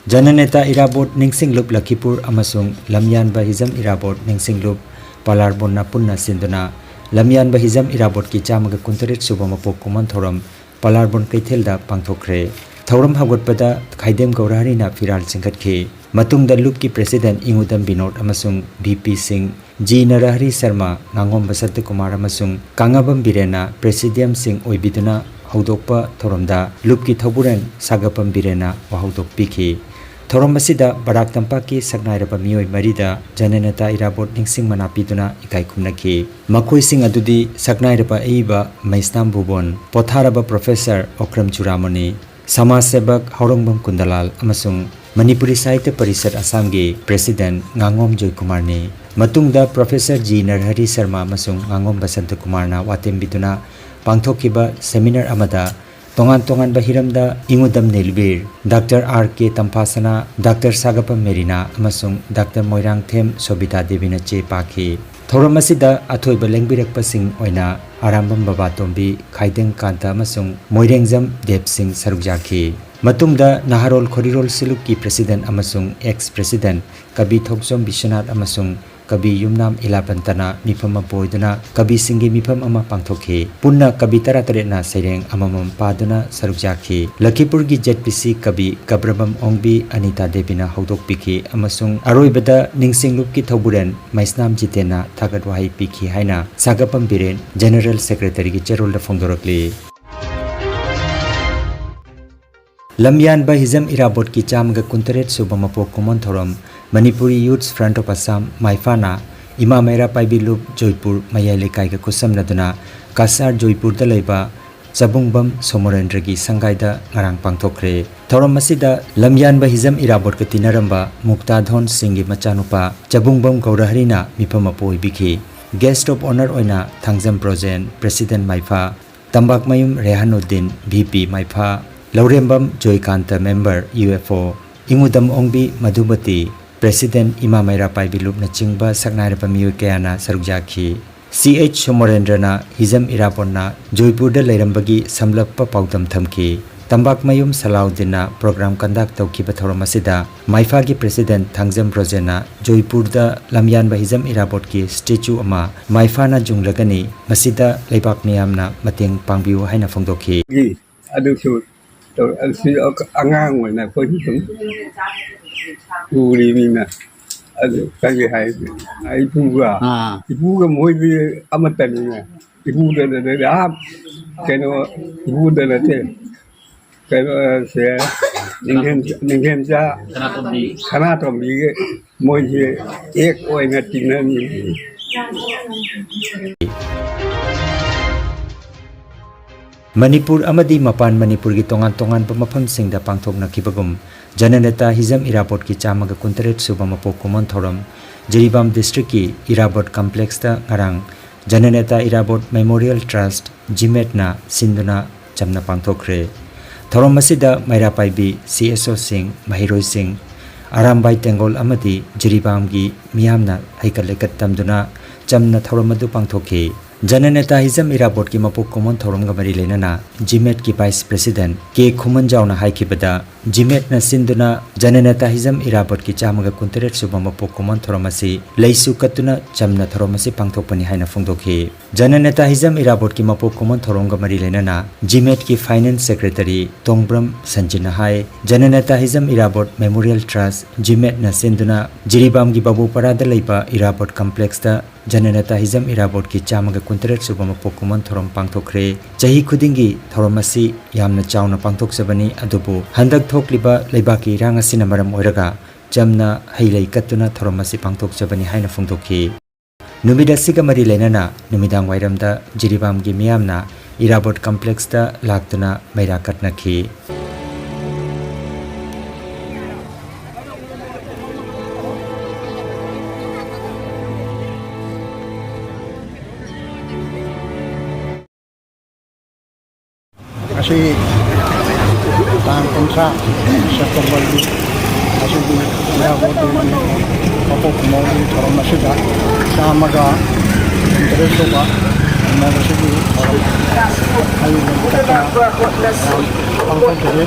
ꯖꯅꯅꯦꯇꯥ ꯏꯔꯥꯕꯣꯠ ꯅꯤꯡꯁꯤꯡꯂꯨꯞ ꯂꯈꯤꯄꯨꯔ ꯑꯃꯁꯨꯡ ꯂꯝꯌꯥꯟꯕ ꯍꯤꯖꯝ ꯏꯔꯥꯕꯣꯠ ꯅꯤꯡꯁꯤꯡꯂꯨꯞ ꯄꯂꯥꯔꯕꯣꯟꯅ ꯄꯨꯟꯅ ꯁꯤꯟꯗꯨꯅ ꯂꯝꯌꯥꯟꯕ ꯍꯤꯖꯝ ꯏꯔꯥꯕꯣꯠꯀꯤ ꯆꯥꯝꯃꯒ ꯀꯨꯟꯇꯔꯦꯠ ꯁꯨꯕ ꯃꯄꯣꯛ ꯀꯨꯝꯑꯣꯟ ꯊꯧꯔꯝ ꯄꯂꯥꯔꯕꯣꯟ ꯀꯩꯊꯦꯜꯗ ꯄꯥꯡꯊꯣꯛꯈ꯭ꯔꯦ꯫ ꯊꯧꯔꯝ ꯍꯧꯒꯠꯄꯗ ꯈꯥꯏꯗꯦꯝ ꯒꯧꯔꯍꯔꯤꯅ ꯐꯤꯔꯥꯜ ꯆꯤꯡꯈꯠꯈꯤ꯫ ꯃꯇꯨꯡꯗ ꯂꯨꯞꯀꯤ ꯄ꯭ꯔꯦꯁꯤꯗꯦꯟꯠ ꯏꯉꯨꯗꯝ ꯕꯤꯅꯣꯗ ꯑꯃꯁꯨꯡ ꯚꯤ ꯄꯤ ꯁꯤꯡ, ꯖꯤ ꯅꯔꯍꯔꯤ ꯁꯔꯃ, ꯉꯥꯉꯣꯝ ꯕꯁꯟꯇ ꯀꯨꯃꯥꯔ ꯑꯃꯁꯨꯡ ꯀꯥꯉꯥꯕꯝ ꯕꯤꯔꯦꯟꯅ ꯄ꯭ꯔꯦꯁꯤꯗꯤꯌꯝꯁꯤꯡ ꯑꯣꯏꯕꯤꯗꯨꯅ ꯍꯧꯗꯣꯛꯄ ꯊꯧꯔꯝꯗ ꯂꯨꯞꯀꯤ ꯊꯧꯕꯨꯔꯦꯟ ꯁꯥꯒꯄꯝ ꯕꯤꯔꯦꯟꯅ ꯋꯥꯍꯧꯗꯣꯛ ꯄꯤꯈꯤ꯫ ꯊꯧꯔꯝ ꯑꯁꯤꯗ ꯕꯔꯥꯛ ꯇꯝꯄꯥꯛꯀꯤ ꯁꯛꯅꯥꯏꯔꯕ ꯃꯤꯑꯣꯏ ꯃꯔꯤꯗ ꯖꯅꯅꯦꯇꯥ ꯏꯔꯥꯕꯣꯠ ꯅꯤꯡꯁꯤꯡ ꯃꯅꯥ ꯄꯤꯗꯨꯅ ꯏꯀꯥꯏ ꯈꯨꯝꯅꯈꯤ꯫ ꯃꯈꯣꯏꯁꯤꯡ ꯑꯗꯨꯗꯤ ꯁꯛꯅꯥꯏꯔꯕ ꯑꯏꯕ ꯃꯩꯁꯅꯥꯝ ꯚꯨꯕꯣꯟ, ꯄꯣꯊꯥꯔꯕ ꯄ꯭ꯔꯣꯐꯦꯁꯔ ꯑꯣꯀ꯭ꯔꯝ ꯆꯨꯔꯥꯃꯅꯤ, ꯁꯃꯥꯖ ꯁꯦꯕꯛ ꯍꯧꯔꯣꯡꯕꯝ ꯀꯨꯟꯗꯂꯥꯜ ꯑꯃꯁꯨꯡ ꯃꯅꯤꯄꯨꯔꯤ ꯁꯥꯍꯤꯇ꯭ꯌ ꯄꯔꯤꯁꯠ ꯑꯁꯥꯝꯒꯤ ꯄ꯭ꯔꯦꯁꯤꯗꯦꯟꯠ ꯉꯥꯉꯣꯝ ꯖꯣꯏꯀꯨꯃꯥꯔꯅꯤ꯫ ꯃꯇꯨꯡꯗ ꯄ꯭ꯔꯣꯐꯦꯁꯔ ꯖꯤ ꯅꯔꯍꯔꯤ ꯁꯔꯃ ꯑꯃꯁꯨꯡ ꯉꯥꯉꯣꯝ ꯕꯁꯟꯇ ꯀꯨꯃꯥꯔꯅ ꯋꯥꯇꯦꯝꯕꯤꯗꯨꯅ ꯄꯥꯡꯊꯣꯛꯈꯤꯕ ꯁꯦꯃꯤꯅꯥꯔ ꯑꯃꯗ ꯇꯣꯉꯥꯟ ꯇꯣꯉꯥꯟꯕ ꯍꯤꯔꯝꯗ ꯏꯉꯨꯗꯝ ꯅꯤꯂꯕꯤꯔ, ꯗꯥꯛꯇꯔ ꯑꯥꯔ ꯀꯦ ꯇꯝꯐꯥꯁꯅꯥ, ꯗꯥꯛꯇꯔ ꯁꯥꯒꯄꯝ ꯃꯦꯔꯤꯅꯥ ꯑꯃꯁꯨꯡ ꯗꯥꯛꯇꯔ ꯃꯣꯏꯔꯥꯡꯊꯦꯝ ꯁꯣꯕꯤꯇꯥ ꯗꯦꯕꯤꯅ ꯆꯦ ꯄꯥꯈꯤ꯫ ꯊꯧꯔꯝ ꯑꯁꯤꯗ ꯑꯊꯣꯏꯕ ꯂꯦꯡꯕꯤꯔꯛꯄꯁꯤꯡ ꯑꯣꯏꯅ ꯑꯔꯥꯝꯕꯝ ꯕꯕꯥꯇꯣꯝꯕꯤ, ꯈꯥꯏꯗꯦꯝ ꯀꯥꯟꯇ ꯑꯃꯁꯨꯡ ꯃꯣꯏꯔꯦꯡꯖꯝ ꯗꯦꯕ ꯁꯤꯡ ꯁꯔꯨꯛ ꯌꯥꯈꯤ꯫ ꯃꯇꯨꯡꯗ ꯅꯍꯥꯔꯣꯜ ꯈꯣꯔꯤꯔꯣꯜ ꯁꯤꯂꯨꯛꯀꯤ ꯄ꯭ꯔꯦꯁꯤꯗꯦꯟꯠ ꯑꯃꯁꯨꯡ ꯑꯦꯛꯁ ꯄ꯭ꯔꯦꯁꯤꯗꯦꯟꯠ ꯀꯕꯤ ꯊꯣꯛꯆꯣꯝ ꯕꯤꯁ꯭ꯋꯅꯥꯊ ꯑꯃꯁꯨꯡ ꯀꯕꯤ ꯌꯨꯝꯅꯥꯝ ꯏꯂꯥꯄꯟꯇꯅ ꯃꯤꯐꯝ ꯑꯃ ꯄꯣꯏꯗꯨꯅ ꯀꯕꯤꯁꯤꯡꯒꯤ ꯃꯤꯐꯝ ꯑꯃ ꯄꯥꯡꯊꯣꯛꯈꯤ꯫ ꯄꯨꯟꯅ ꯀꯕꯤ ꯇꯔꯥꯇꯔꯦꯠꯅ ꯁꯩꯔꯦꯡ ꯑꯃꯃꯝ ꯄꯥꯗꯨꯅ ꯁꯔꯨꯛ ꯌꯥꯈꯤ꯫ ꯂꯈꯤꯄꯨꯔꯒꯤ ꯖꯦꯗ ꯄꯤ ꯁꯤ ꯀꯕꯤ ꯒꯕ꯭ꯔꯕꯝ ꯑꯣꯡꯕꯤ ꯑꯅꯤꯇꯥ ꯗꯦꯕꯤꯅ ꯍꯧꯗꯣꯛꯄꯤꯈꯤ ꯑꯃꯁꯨꯡ ꯑꯔꯣꯏꯕꯗ ꯅꯤꯡꯁꯤꯡꯂꯨꯞꯀꯤ ꯊꯧꯕꯨꯔꯦꯟ ꯃꯩꯁꯅꯥꯝ ꯖꯤꯇꯦꯟꯅ ꯊꯥꯒꯠ ꯋꯥꯍꯩ ꯄꯤꯈꯤ ꯍꯥꯏꯅ ꯁꯥꯒꯄꯝ ꯕꯤꯔꯦꯟ ꯖꯦꯅꯔꯦꯜ ꯁꯦꯀ꯭ꯔꯦꯇꯔꯤꯒꯤ ꯆꯦꯔꯣꯜꯗ ꯐꯣꯡꯗꯣꯔꯛꯂꯤ꯫ ꯂꯝꯌꯥꯟꯕ ꯍꯤꯖꯝ ꯏꯔꯥꯕꯣꯠꯀꯤ ꯆꯥꯝꯃꯒ ꯀꯨꯟꯇꯔꯦꯠ ꯁꯨꯕ ꯃꯄꯣꯛ ꯀꯨꯝꯑꯣꯟ ꯊꯧꯔꯝ ꯃꯅꯤꯄꯨꯔꯤ ꯌꯨꯊꯁ ꯐ꯭ꯔꯟꯠ ꯑꯣꯐ ꯑꯁꯥꯝ, ꯃꯥꯏꯐꯥꯅ ꯏꯃꯥ ꯃꯩꯔꯥ ꯄꯥꯏꯕꯤ ꯂꯨꯞ ꯖꯣꯏꯄꯨꯔ ꯃꯌꯥꯏ ꯂꯩꯀꯥꯏꯒ ꯈꯨꯠꯁꯝꯅꯗꯨꯅ ꯀꯁꯥꯔ ꯖꯣꯏꯄꯨꯔꯗ ꯂꯩꯕ ꯆꯕꯨꯡꯕꯝ ꯁꯣꯃꯣꯔꯦꯟꯗ꯭ꯔꯒꯤ ꯁꯪꯒꯥꯏꯗ ꯉꯔꯥꯡ ꯄꯥꯡꯊꯣꯛꯈ꯭ꯔꯦ꯫ ꯊꯧꯔꯝ ꯑꯁꯤꯗ ꯂꯝꯌꯥꯟꯕ ꯍꯤꯖꯝ ꯏꯔꯥꯕꯣꯠꯀ ꯇꯤꯟꯅꯔꯝꯕ ꯃꯨꯛꯇꯥ ꯙꯣꯟ ꯁꯤꯡꯒꯤ ꯃꯆꯥꯅꯨꯄꯥ ꯆꯕꯨꯡꯕꯝ ꯒꯧꯔꯍꯔꯤꯅ ꯃꯤꯐꯝ ꯃꯄꯨ ꯑꯣꯏꯕꯤꯈꯤ꯫ ꯒꯦꯁ꯭ꯠ ꯑꯣꯐ ꯑꯣꯅꯔ ꯑꯣꯏꯅ Thangjam Brojen, president Maipha, Tambakmayum Rehanuddin, V P Maipha, Lourembam Joykanta, member, U F O, Ingudam ꯑꯣꯡꯕꯤ ꯃꯙꯨꯃꯇꯤ, ꯄ꯭ꯔꯦꯁꯤꯗꯦꯟꯠ ꯏꯃꯥ ꯃꯩꯔꯥ ꯄꯥꯏꯕꯤ ꯂꯨꯞꯅꯆꯤꯡꯕ ꯁꯛꯅꯥꯏꯔꯕ ꯃꯤꯑꯣꯏ ꯀꯌꯥꯅ ꯁꯔꯨꯛ ꯌꯥꯈꯤ꯫ ꯁꯤ ꯑꯩꯆ ꯁꯣꯃꯣꯔꯦꯟꯗ꯭ꯔꯅ ꯍꯤꯖꯝ ꯏꯔꯥꯕꯣꯠꯅ ꯖꯣꯏꯄꯨꯔꯗ ꯂꯩꯔꯝꯕꯒꯤ ꯁꯝꯂꯞꯄ ꯄꯥꯎꯗꯝ ꯊꯝꯈꯤ꯫ ꯇꯝꯕꯥꯛꯃꯌꯨꯝ ꯁꯂꯥꯎꯗꯤꯟꯅ program conduct ꯇꯧꯈꯤꯕ ꯊꯧꯔꯝ ꯑꯁꯤꯗ ꯃꯥꯏꯐꯥꯒꯤ president ꯊꯥꯡꯖꯝ ꯕ꯭ꯔꯣꯖꯦꯟꯅ ꯖꯣꯏꯄꯨꯔꯗ ꯂꯝꯌꯥꯟꯕ ꯍꯤꯖꯝ ꯏꯔꯥꯕꯣꯠꯀꯤ statue ꯑꯃ ꯃꯥꯏꯐꯥꯅ ꯌꯨꯡꯂꯒꯅꯤ, ꯃꯁꯤꯗ ꯂꯩꯕꯥꯛ ꯃꯤꯌꯥꯝꯅ ꯃꯇꯦꯡ ꯄꯥꯡꯕꯤꯌꯨ ꯍꯥꯏꯅ ꯐꯣꯡꯗꯣꯛꯈꯤ꯫ ꯑꯗꯨꯁꯨ ꯇꯧ-, ꯑꯗꯨꯁꯨ ꯑꯉꯥꯡ ꯑꯣꯏꯅ ꯑꯩꯈꯣꯏꯁꯨ ꯑꯗꯨꯝ ꯎꯔꯤꯕꯅꯤꯅ, ꯑꯗꯨ ꯀꯔꯤ ꯍꯥꯏ, ꯏꯄꯨꯒ, ꯑꯥ꯫ ꯏꯄꯨꯒ ꯃꯣꯏꯗꯤ ꯑꯃꯠꯇꯅꯤꯅ, ꯏꯄꯨꯗꯅ, ꯑꯥ, ꯀꯩꯅꯣ, ꯏꯄꯨꯗ ꯅꯠꯇꯦ, ꯀꯩꯅꯣ, ꯁꯦ, ꯅꯤꯡꯊꯦꯝ-, ꯅꯤꯡꯊꯦꯝꯆꯥ ꯁꯅꯥꯇꯣꯝꯕꯤ꯫ ꯁꯅꯥꯇꯣꯝꯕꯤꯒꯤ ꯃꯣꯏꯁꯦ ꯑꯦꯛ ꯑꯣꯏꯅ ꯇꯤꯟꯅꯅꯤ꯫ ꯃꯅꯤꯄꯨꯔ ꯑꯃꯗꯤ ꯃꯄꯥꯟ ꯃꯅꯤꯄꯨꯔꯒꯤ ꯇꯣꯉꯥꯟ ꯇꯣꯉꯥꯟꯕ ꯃꯐꯝꯁꯤꯡꯗ ꯄꯥꯡꯊꯣꯛꯅꯈꯤꯕꯒꯨꯝ, ꯖꯅꯅꯦꯇꯥ ꯍꯤꯖꯝ ꯏꯔꯥꯕꯣꯠꯀꯤ ꯆꯥꯝꯃꯒ ꯀꯨꯟꯇꯔꯦꯠ ꯁꯨꯕ ꯃꯄꯣꯛ ꯀꯨꯝꯑꯣꯟ ꯊꯧꯔꯝ ꯖꯤꯔꯤꯕꯥꯝ district ꯀꯤ ꯏꯔꯥꯕꯣꯠ complex ꯇ ꯉꯔꯥꯡ ꯖꯅꯅꯦꯇꯥ ꯏꯔꯥꯕꯣꯠ Memorial Trust, ꯖꯤꯃꯦꯠꯅ ꯁꯤꯟꯗꯨꯅ ꯆꯝꯅ ꯄꯥꯡꯊꯣꯛꯈ꯭ꯔꯦ꯫ ꯊꯧꯔꯝ ꯑꯁꯤꯗ ꯃꯩꯔꯥ ꯄꯥꯏꯕꯤ, ꯁꯤ ꯑꯦꯁ ꯑꯣꯁꯤꯡ, ꯃꯍꯩꯔꯣꯏꯁꯤꯡ, ꯑꯔꯥꯝꯕꯥꯏ ꯇꯦꯡꯒꯣꯜ ꯑꯃꯗꯤ ꯖꯤꯔꯤꯕꯥꯝꯒꯤ ꯃꯤꯌꯥꯝꯅ ꯍꯩꯀꯠ ꯂꯩꯀꯠ ꯇꯝꯗꯨꯅ ꯆꯝꯅ ꯊꯧꯔꯝ ꯑꯗꯨ ꯄꯥꯡꯊꯣꯛꯈꯤ꯫ ꯖꯅꯅꯦꯇꯥ ꯍꯤꯖꯝ ꯏꯔꯥꯕꯣꯠꯀꯤ ꯃꯄꯣꯛ ꯀꯨꯝꯑꯣꯟ ꯊꯧꯔꯝꯒ ꯃꯔꯤ ꯂꯩꯅꯅ ꯖꯤꯃꯦꯠꯀꯤ vice president ꯀꯦ ꯈꯨꯃꯟꯖꯥꯎꯅ ꯍꯥꯏꯈꯤꯕꯗ, ꯖꯤꯃꯦꯠꯅ ꯁꯤꯟꯗꯨꯅ ꯖꯅꯅꯦꯇꯥ ꯍꯤꯖꯝ ꯏꯔꯥꯕꯣꯠꯀꯤ ꯆꯥꯝꯃꯒ ꯀꯨꯟꯇꯔꯦꯠ ꯁꯨꯕ ꯃꯄꯣꯛ ꯀꯨꯝꯑꯣꯟ ꯊꯧꯔꯝ ꯑꯁꯤ ꯂꯩꯁꯨ ꯀꯠꯇꯨꯅ ꯆꯝꯅ ꯊꯧꯔꯝ ꯑꯁꯤ ꯄꯥꯡꯊꯣꯛꯄꯅꯤ ꯍꯥꯏꯅ ꯐꯣꯡꯗꯣꯛꯈꯤ꯫ ꯖꯅꯅꯦꯇꯥ ꯍꯤꯖꯝ ꯏꯔꯥꯕꯣꯠꯀꯤ ꯃꯄꯣꯛ ꯀꯨꯝꯑꯣꯟ ꯊꯧꯔꯝꯒ ꯃꯔꯤ ꯂꯩꯅꯅ ꯖꯤꯃꯦꯠꯀꯤ finance secretary ꯇꯣꯡꯕ꯭ꯔꯝ ꯁꯟꯖꯤꯠꯅ ꯍꯥꯏ, ꯖꯅꯅꯦꯇꯥ ꯍꯤꯖꯝ ꯏꯔꯥꯕꯣꯠ Memorial Trust, ꯖꯤꯃꯦꯠꯅ ꯁꯤꯟꯗꯨꯅ ꯖꯤꯔꯤꯕꯥꯝꯒꯤ ꯕꯥꯕꯨꯄꯥꯔꯥꯗ ꯂꯩꯕ ꯏꯔꯥꯕꯣꯠ complex ꯇ ꯖꯅꯅꯦꯇꯥ ꯍꯤꯖꯝ ꯏꯔꯥꯕꯣꯠꯀꯤ ꯆꯥꯝꯃꯒ ꯀꯨꯟꯇꯔꯦꯠ ꯁꯨꯕ ꯃꯄꯣꯛ ꯀꯨꯝꯑꯣꯟ ꯊꯧꯔꯝ ꯄꯥꯡꯊꯣꯛꯈ꯭ꯔꯦ꯫ ꯆꯍꯤ ꯈꯨꯗꯤꯡꯒꯤ ꯊꯧꯔꯝ ꯑꯁꯤ ꯌꯥꯝꯅ ꯆꯥꯎꯅ ꯄꯥꯡꯊꯣꯛꯆꯕꯅꯤ, ꯑꯗꯨꯕꯨ ꯍꯟꯗꯛ ꯊꯣꯛꯂꯤꯕ ꯂꯩꯕꯥꯛꯀꯤ ꯏꯔꯥꯡ ꯑꯁꯤꯅ ꯃꯔꯝ ꯑꯣꯏꯔꯒ ꯆꯝꯅ ꯍꯩ ꯂꯩ ꯀꯠꯇꯨꯅ ꯊꯧꯔꯝ ꯑꯁꯤ ꯄꯥꯡꯊꯣꯛꯆꯕꯅꯤ ꯍꯥꯏꯅ ꯐꯣꯡꯗꯣꯛꯈꯤ꯫ ꯅꯨꯃꯤꯠ ꯑꯁꯤꯒ ꯃꯔꯤ ꯂꯩꯅꯅ ꯅꯨꯃꯤꯗꯥꯡ ꯋꯥꯏꯔꯝꯗ ꯖꯤꯔꯤꯕꯥꯝꯒꯤ ꯃꯤꯌꯥꯝꯅ ꯏꯔꯥꯕꯣꯠ complex ꯇ ꯂꯥꯛꯇꯨꯅ ꯃꯩꯔꯥ ꯀꯠꯅꯈꯤ꯫ ꯉꯁꯤ ꯇꯥꯡ ꯀꯨꯟꯊ꯭ꯔꯥ September ꯒꯤ ꯑꯁꯤꯒꯤ ꯏꯔꯥꯕꯣꯠꯀꯤ ꯃꯄꯣꯛ ꯀꯨꯝꯑꯣꯟꯒꯤ ꯊꯧꯔꯝ ꯑꯁꯤꯗ ꯆꯥꯝꯃꯒ ꯇꯔꯦꯠ ꯁꯨꯕ ꯊꯦꯡꯅꯕꯁꯤꯒꯤ ꯊꯧꯔꯝ ꯑꯩ ꯂꯝ ꯆꯠꯇꯨꯅ ꯃꯌꯥꯝ ꯄꯥꯡꯊꯣꯛꯆꯔꯤ꯫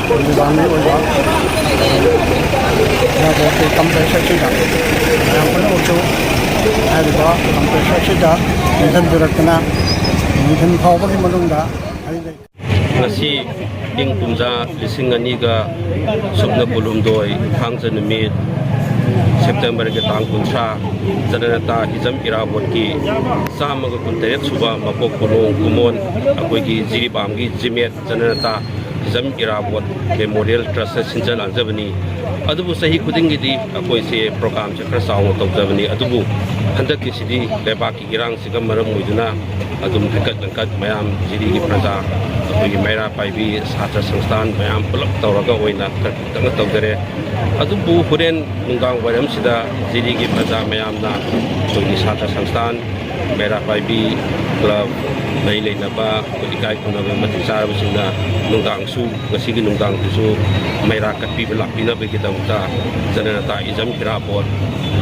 ꯅꯨꯃꯤꯗꯥꯡꯒꯤ ꯑꯣꯏꯕ ꯏꯔꯥꯕꯣꯠꯀꯤ ꯀꯝꯄ꯭ꯂꯦꯛꯁ ꯑꯁꯤꯗ ꯃꯌꯥꯝ ꯄꯨꯝꯅꯃꯛꯁꯨ ꯍꯥꯏꯔꯤꯕ ꯀꯝꯄ꯭ꯂꯦꯛꯁ ꯑꯁꯤꯗ ꯆꯪꯁꯤꯟꯕꯤꯔꯛꯇꯨꯅ ꯅꯨꯡꯊꯤꯜ ꯐꯥꯎꯕꯒꯤ ꯃꯅꯨꯡꯗ ꯑꯩ ꯂꯩ꯫ ꯉꯁꯤ ꯏꯪ ꯀꯨꯝꯖꯥ ꯂꯤꯁꯤꯡ ꯑꯅꯤꯒ ꯁꯨꯞꯅ ꯀꯨꯟꯍꯨꯝꯗꯣꯏ, ꯊꯥꯡꯖ ꯅꯨꯃꯤꯠ, ꯁꯦꯞꯇꯦꯝꯕꯔꯒꯤ ꯇꯥꯡ ꯀꯨꯟꯊ꯭ꯔꯥ, ꯖꯅꯅꯇꯥ ꯍꯤꯖꯝ ꯏꯔꯥꯕꯣꯠꯀꯤ ꯆꯥꯝꯃꯒ ꯀꯨꯟꯇꯔꯦꯠ ꯁꯨꯕ ꯃꯄꯣꯛ ꯀꯨꯝꯑꯣꯟ, ꯀꯨꯝꯑꯣꯟ ꯑꯩꯈꯣꯏꯒꯤ ꯖꯤꯔꯤꯕꯥꯝꯒꯤ ꯖꯤꯃꯦꯠ ꯖꯅꯅꯇꯥ ꯍꯤꯖꯝ ꯏꯔꯥꯕꯣꯠ ꯃꯦꯃꯣꯔꯤꯌꯦꯜ ꯇ꯭ꯔꯁꯅ ꯁꯤꯟꯖ ꯂꯥꯡꯖꯕꯅꯤ꯫ ꯑꯗꯨꯕꯨ ꯆꯍꯤ ꯈꯨꯗꯤꯡꯒꯤꯗꯤ ꯑꯩꯈꯣꯏꯁꯦ ꯄ꯭ꯔꯣꯒ꯭ꯔꯥꯝꯁꯦ ꯈꯔ ꯆꯥꯎꯅ ꯇꯧꯖꯕꯅꯤ꯫ ꯑꯗꯨꯕꯨ ꯍꯟꯗꯛꯀꯤꯁꯤꯗꯤ ꯂꯩꯕꯥꯛꯀꯤ ꯏꯔꯥꯡꯁꯤꯒ ꯃꯔꯝ ꯑꯣꯏꯗꯨꯅ ꯑꯗꯨꯝ ꯍꯦꯟꯀꯠ ꯂꯪꯀꯠ ꯃꯌꯥꯝ ꯖꯤꯔꯤꯒꯤ ꯄ꯭ꯔꯖꯥ, ꯑꯩꯈꯣꯏꯒꯤ ꯃꯩꯔꯥ ꯄꯥꯏꯕꯤ ꯁꯥꯇ꯭ꯔ ꯁꯪꯁꯊꯥꯟ ꯃꯌꯥꯝ ꯄꯨꯂꯞ ꯇꯧꯔꯒ ꯑꯣꯏꯅ ꯈꯔ ꯄꯤꯛꯇꯛꯅ ꯇꯧꯖꯔꯦ꯫ ꯑꯗꯨꯕꯨ ꯍꯣꯔꯦꯟ ꯅꯨꯡꯗꯥꯡ ꯋꯥꯏꯔꯝꯁꯤꯗ ꯖꯤꯔꯤꯒꯤ ꯄ꯭ꯔꯖꯥ ꯃꯌꯥꯝꯅ ꯑꯩꯈꯣꯏꯒꯤ ꯁꯥꯇ꯭ꯔ ꯁꯪꯁꯊꯥꯟ, ꯃꯩꯔꯥ ꯄꯥꯏꯕꯤ ꯀ꯭ꯂꯕ, ꯃꯔꯤ ꯂꯩꯅꯕ ꯑꯩꯈꯣꯏ ꯏꯀꯥꯏ ꯈꯨꯝꯅꯕ ꯃꯇꯤꯛ ꯆꯥꯔꯕꯁꯤꯡꯅ ꯅꯨꯡꯗꯥꯡꯁꯨ, ꯉꯁꯤꯒꯤ ꯅꯨꯡꯗꯥꯡꯁꯤꯁꯨ ꯃꯩꯔꯥ ꯀꯠꯄꯤꯕ ꯂꯥꯛꯄꯤꯅꯕꯒꯤꯗꯃꯛꯇ ꯖꯅꯅꯇꯥ ꯏꯖꯝ ꯏꯔꯥꯕꯣꯠ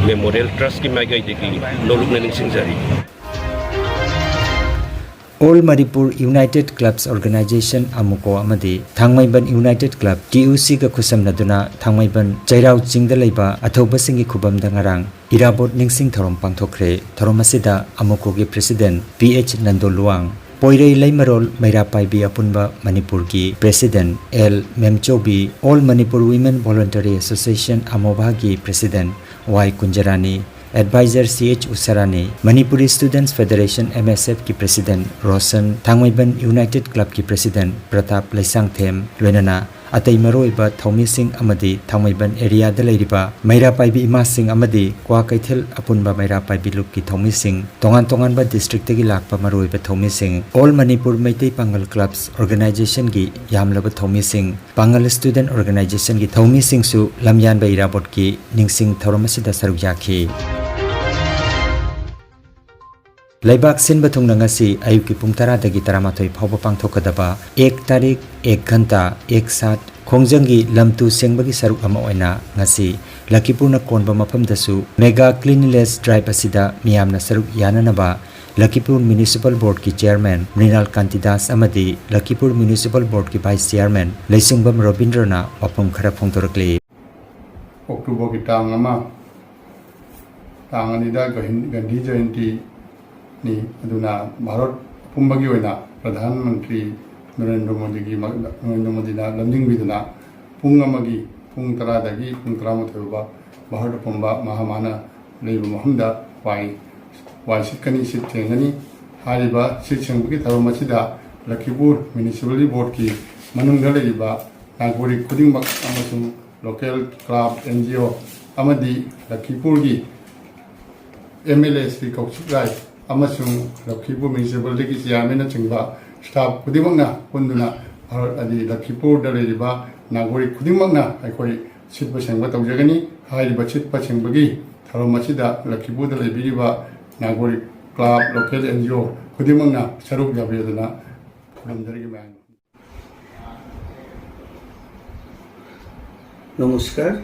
ꯃꯦꯃꯣꯔꯤꯌꯦꯜ ꯇ꯭ꯔꯁꯀꯤ ꯃꯥꯏꯀꯩꯗꯒꯤ ꯅꯣꯂꯨꯛꯅ ꯅꯤꯡꯁꯤꯡꯖꯔꯤ꯫ All Manipur United Clubs Organization, ꯑꯃꯨꯀꯣ, ꯑꯃꯗꯤ ꯊꯥꯡꯃꯩꯕꯟ United Club, ꯇꯤ ꯌꯨ ꯁꯤꯒ ꯈꯨꯠꯁꯝꯅꯗꯨꯅ ꯊꯥꯡꯃꯩꯕꯟ ꯆꯩꯔꯥꯎ ꯆꯤꯡꯗ ꯂꯩꯕ ꯑꯊꯧꯕꯁꯤꯡꯒꯤ ꯈꯨꯕꯝꯗ ꯉꯔꯥꯡ ꯏꯔꯥꯕꯣꯠ ꯅꯤꯡꯁꯤꯡ ꯊꯧꯔꯝ ꯄꯥꯡꯊꯣꯛꯈ꯭ꯔꯦ꯫ ꯊꯧꯔꯝ ꯑꯁꯤꯗ ꯑꯃꯨꯀꯣꯒꯤ president P H Nando Luwang, Poirei Leimarol Meira Paibi Apunba ꯃꯅꯤꯄꯨꯔꯒꯤ president L Memchoubi, All Manipur Women Voluntary Association, ꯑꯃꯣꯚꯥꯒꯤ president Y Kunjarani, advisor C H Usharani, Manipuri Students Federation, M S ꯑꯦꯐꯀꯤ president ꯔꯣꯁꯟ, ꯊꯥꯡꯃꯩꯕꯟ United Clubꯀꯤ president ꯄ꯭ꯔꯇꯥꯞ ꯂꯩꯁꯥꯡꯊꯦꯝ, ꯂꯣꯏꯅꯅ ꯑꯇꯩ ꯃꯔꯨꯑꯣꯏꯕ ꯊꯧꯃꯤꯁꯤꯡ ꯑꯃꯗꯤ ꯊꯥꯡꯃꯩꯕꯟ areaꯗ ꯂꯩꯔꯤꯕ ꯃꯩꯔꯥ ꯄꯥꯏꯕꯤ ꯏꯃꯥꯁꯤꯡ ꯑꯃꯗꯤ ꯀ꯭ꯋꯥꯀꯩꯊꯦꯜ ꯑꯄꯨꯟꯕ ꯃꯩꯔꯥ ꯄꯥꯏꯕꯤ ꯂꯨꯞꯀꯤ ꯊꯧꯃꯤꯁꯤꯡ, ꯇꯣꯉꯥꯟ ꯇꯣꯉꯥꯟꯕ districtꯇꯒꯤ ꯂꯥꯛꯄ ꯃꯔꯨꯑꯣꯏꯕ ꯊꯧꯃꯤꯁꯤꯡ, All Manipur Meitei Pangal Clubs Organizationꯒꯤ ꯌꯥꯝꯂꯕ ꯊꯧꯃꯤꯁꯤꯡ, Pangal Student Organizationꯒꯤ ꯊꯧꯃꯤꯁꯤꯡꯁꯨ ꯂꯝꯌꯥꯟꯕ ꯏꯔꯥꯕꯣꯠꯀꯤ ꯅꯤꯡꯁꯤꯡ ꯊꯧꯔꯝ ꯑꯁꯤꯗ ꯁꯔꯨꯛ ꯌꯥꯈꯤ꯫ ꯂꯩꯕꯥꯛ ꯁꯤꯟꯕ ꯊꯨꯡꯅ ꯉꯁꯤ ꯑꯌꯨꯛꯀꯤ ꯄꯨꯡ ꯇꯔꯥꯗꯒꯤ ꯇꯔꯥꯃꯥꯊꯣꯏ ꯐꯥꯎꯕ ꯄꯥꯡꯊꯣꯛꯀꯗꯕ ꯑꯦꯛ ꯇꯥꯔꯤꯛ, ꯑꯦꯛ ꯘꯟꯇꯥ, ꯑꯦꯛ ꯁꯥꯠ ꯈꯣꯡꯖꯪꯒꯤ ꯂꯝ ꯇꯨ ꯁꯦꯡꯕꯒꯤ ꯁꯔꯨꯛ ꯑꯃ ꯑꯣꯏꯅ ꯉꯁꯤ ꯂꯈꯤꯄꯨꯔꯅ ꯀꯣꯟꯕ ꯃꯐꯝꯗꯁꯨ ꯃꯦꯒꯥ ꯀ꯭ꯂꯤꯟꯂꯤꯅꯦꯁ ꯗ꯭ꯔꯥꯏꯚ ꯑꯁꯤꯗ ꯃꯤꯌꯥꯝꯅ ꯁꯔꯨꯛ ꯌꯥꯅꯅꯕ ꯂꯈꯤꯄꯨꯔ ꯃ꯭ꯌꯨꯅꯤꯁꯤꯄꯥꯜ ꯕꯣꯔꯗꯀꯤ ꯆꯦꯌꯔꯃꯦꯟ ꯃ꯭ꯔꯤꯅꯥꯜ ꯀꯥꯟꯇꯤꯗꯥꯁ ꯑꯃꯗꯤ ꯂꯈꯤꯄꯨꯔ ꯃ꯭ꯌꯨꯅꯤꯁꯤꯄꯥꯜ ꯕꯣꯔꯗꯀꯤ ꯚꯥꯏꯁ ꯆꯦꯌꯔꯃꯦꯟ ꯂꯩꯁꯤꯡꯕꯝ ꯔꯣꯕꯤꯟꯗ꯭ꯔꯅ ꯋꯥꯐꯝ ꯈꯔ ꯐꯣꯡꯗꯣꯔꯛꯂꯤ꯫ ꯑꯣꯛꯇꯣꯕꯔꯒꯤ ꯇꯥꯡ ꯑꯃ, ꯇꯥꯡ ꯑꯅꯤꯗ ꯒꯥꯟꯙꯤ ꯖꯌꯟꯇꯤ ꯅꯤ꯫ ꯑꯗꯨꯅ ꯚꯥꯔꯠ ꯑꯄꯨꯝꯕꯒꯤ ꯑꯣꯏꯅ ꯄ꯭ꯔꯙꯥꯟ ꯃꯟꯇ꯭ꯔꯤ ꯅꯔꯦꯟꯗ꯭ꯔ ꯃꯣꯗꯤꯒꯤ, ꯅꯔꯦꯟꯗ꯭ꯔ ꯃꯣꯗꯤꯅ ꯂꯝꯖꯤꯡꯕꯤꯗꯨꯅ ꯄꯨꯡ ꯑꯃꯒꯤ, ꯄꯨꯡ ꯇꯔꯥꯗꯒꯤ ꯄꯨꯡ ꯇꯔꯥꯃꯥꯊꯣꯏ ꯐꯥꯎꯕ ꯚꯥꯔꯠ ꯑꯄꯨꯝꯕ ꯃꯍꯥ ꯃꯥꯅ ꯂꯩꯕ ꯃꯐꯝꯗ ꯋꯥꯏ, ꯋꯥꯏ ꯁꯤꯠꯀꯅꯤ, ꯁꯤꯠ ꯁꯦꯡꯒꯅꯤ꯫ ꯍꯥꯏꯔꯤꯕ ꯁꯤꯠ ꯁꯦꯡꯕꯒꯤ ꯊꯧꯔꯝ ꯑꯁꯤꯗ ꯂꯈꯤꯄꯨꯔ ꯃ꯭ꯌꯨꯅꯤꯁꯤꯄꯥꯂꯤꯇꯤ ꯕꯣꯔꯗꯀꯤ ꯃꯅꯨꯡꯗ ꯂꯩꯔꯤꯕ ꯅꯥꯒꯔꯤꯛ ꯈꯨꯗꯤꯡꯃꯛ ꯑꯃꯁꯨꯡ local club, and G O ꯑꯃꯗꯤ ꯂꯈꯤꯄꯨꯔꯒꯤ ꯑꯦꯝ ꯑꯦꯜ ꯑꯦ ꯁ꯭ꯔꯤ ꯀꯧꯁꯤꯛ ꯔꯥꯏ ꯑꯃꯁꯨꯡ ꯂꯈꯤꯄꯨꯔ ꯃ꯭ꯌꯨꯅꯤꯁꯤꯄꯥꯂꯤꯇꯤꯒꯤ ꯆꯤꯌꯥꯔꯃꯦꯟꯅꯆꯤꯡꯕ ꯁ꯭ꯇꯥꯐ ꯈꯨꯗꯤꯡꯃꯛꯅ ꯄꯨꯟꯗꯨꯅ ꯚꯥꯔꯠ ꯑꯗꯤ ꯂꯈꯤꯄꯨꯔꯗ ꯂꯩꯔꯤꯕ ꯅꯥꯒꯔꯤꯛ ꯈꯨꯗꯤꯡꯃꯛꯅ ꯑꯩꯈꯣꯏ ꯁꯤꯠꯄ ꯁꯦꯡꯕ ꯇꯧꯖꯒꯅꯤ꯫ ꯍꯥꯏꯔꯤꯕ ꯁꯤꯠꯄ ꯁꯦꯡꯕꯒꯤ ꯊꯧꯔꯝ ꯑꯁꯤꯗ ꯂꯈꯤꯄꯨꯔꯗ ꯂꯩꯕꯤꯔꯤꯕ ꯅꯥꯒꯔꯤꯛ, club, local and G O ꯈꯨꯗꯤꯡꯃꯛꯅ ꯁꯔꯨꯛ ꯌꯥꯕꯤꯌꯨꯗꯅ ꯈꯨꯔꯨꯝꯖꯔꯤ ꯃꯌꯥꯝ꯫ নমস্কার।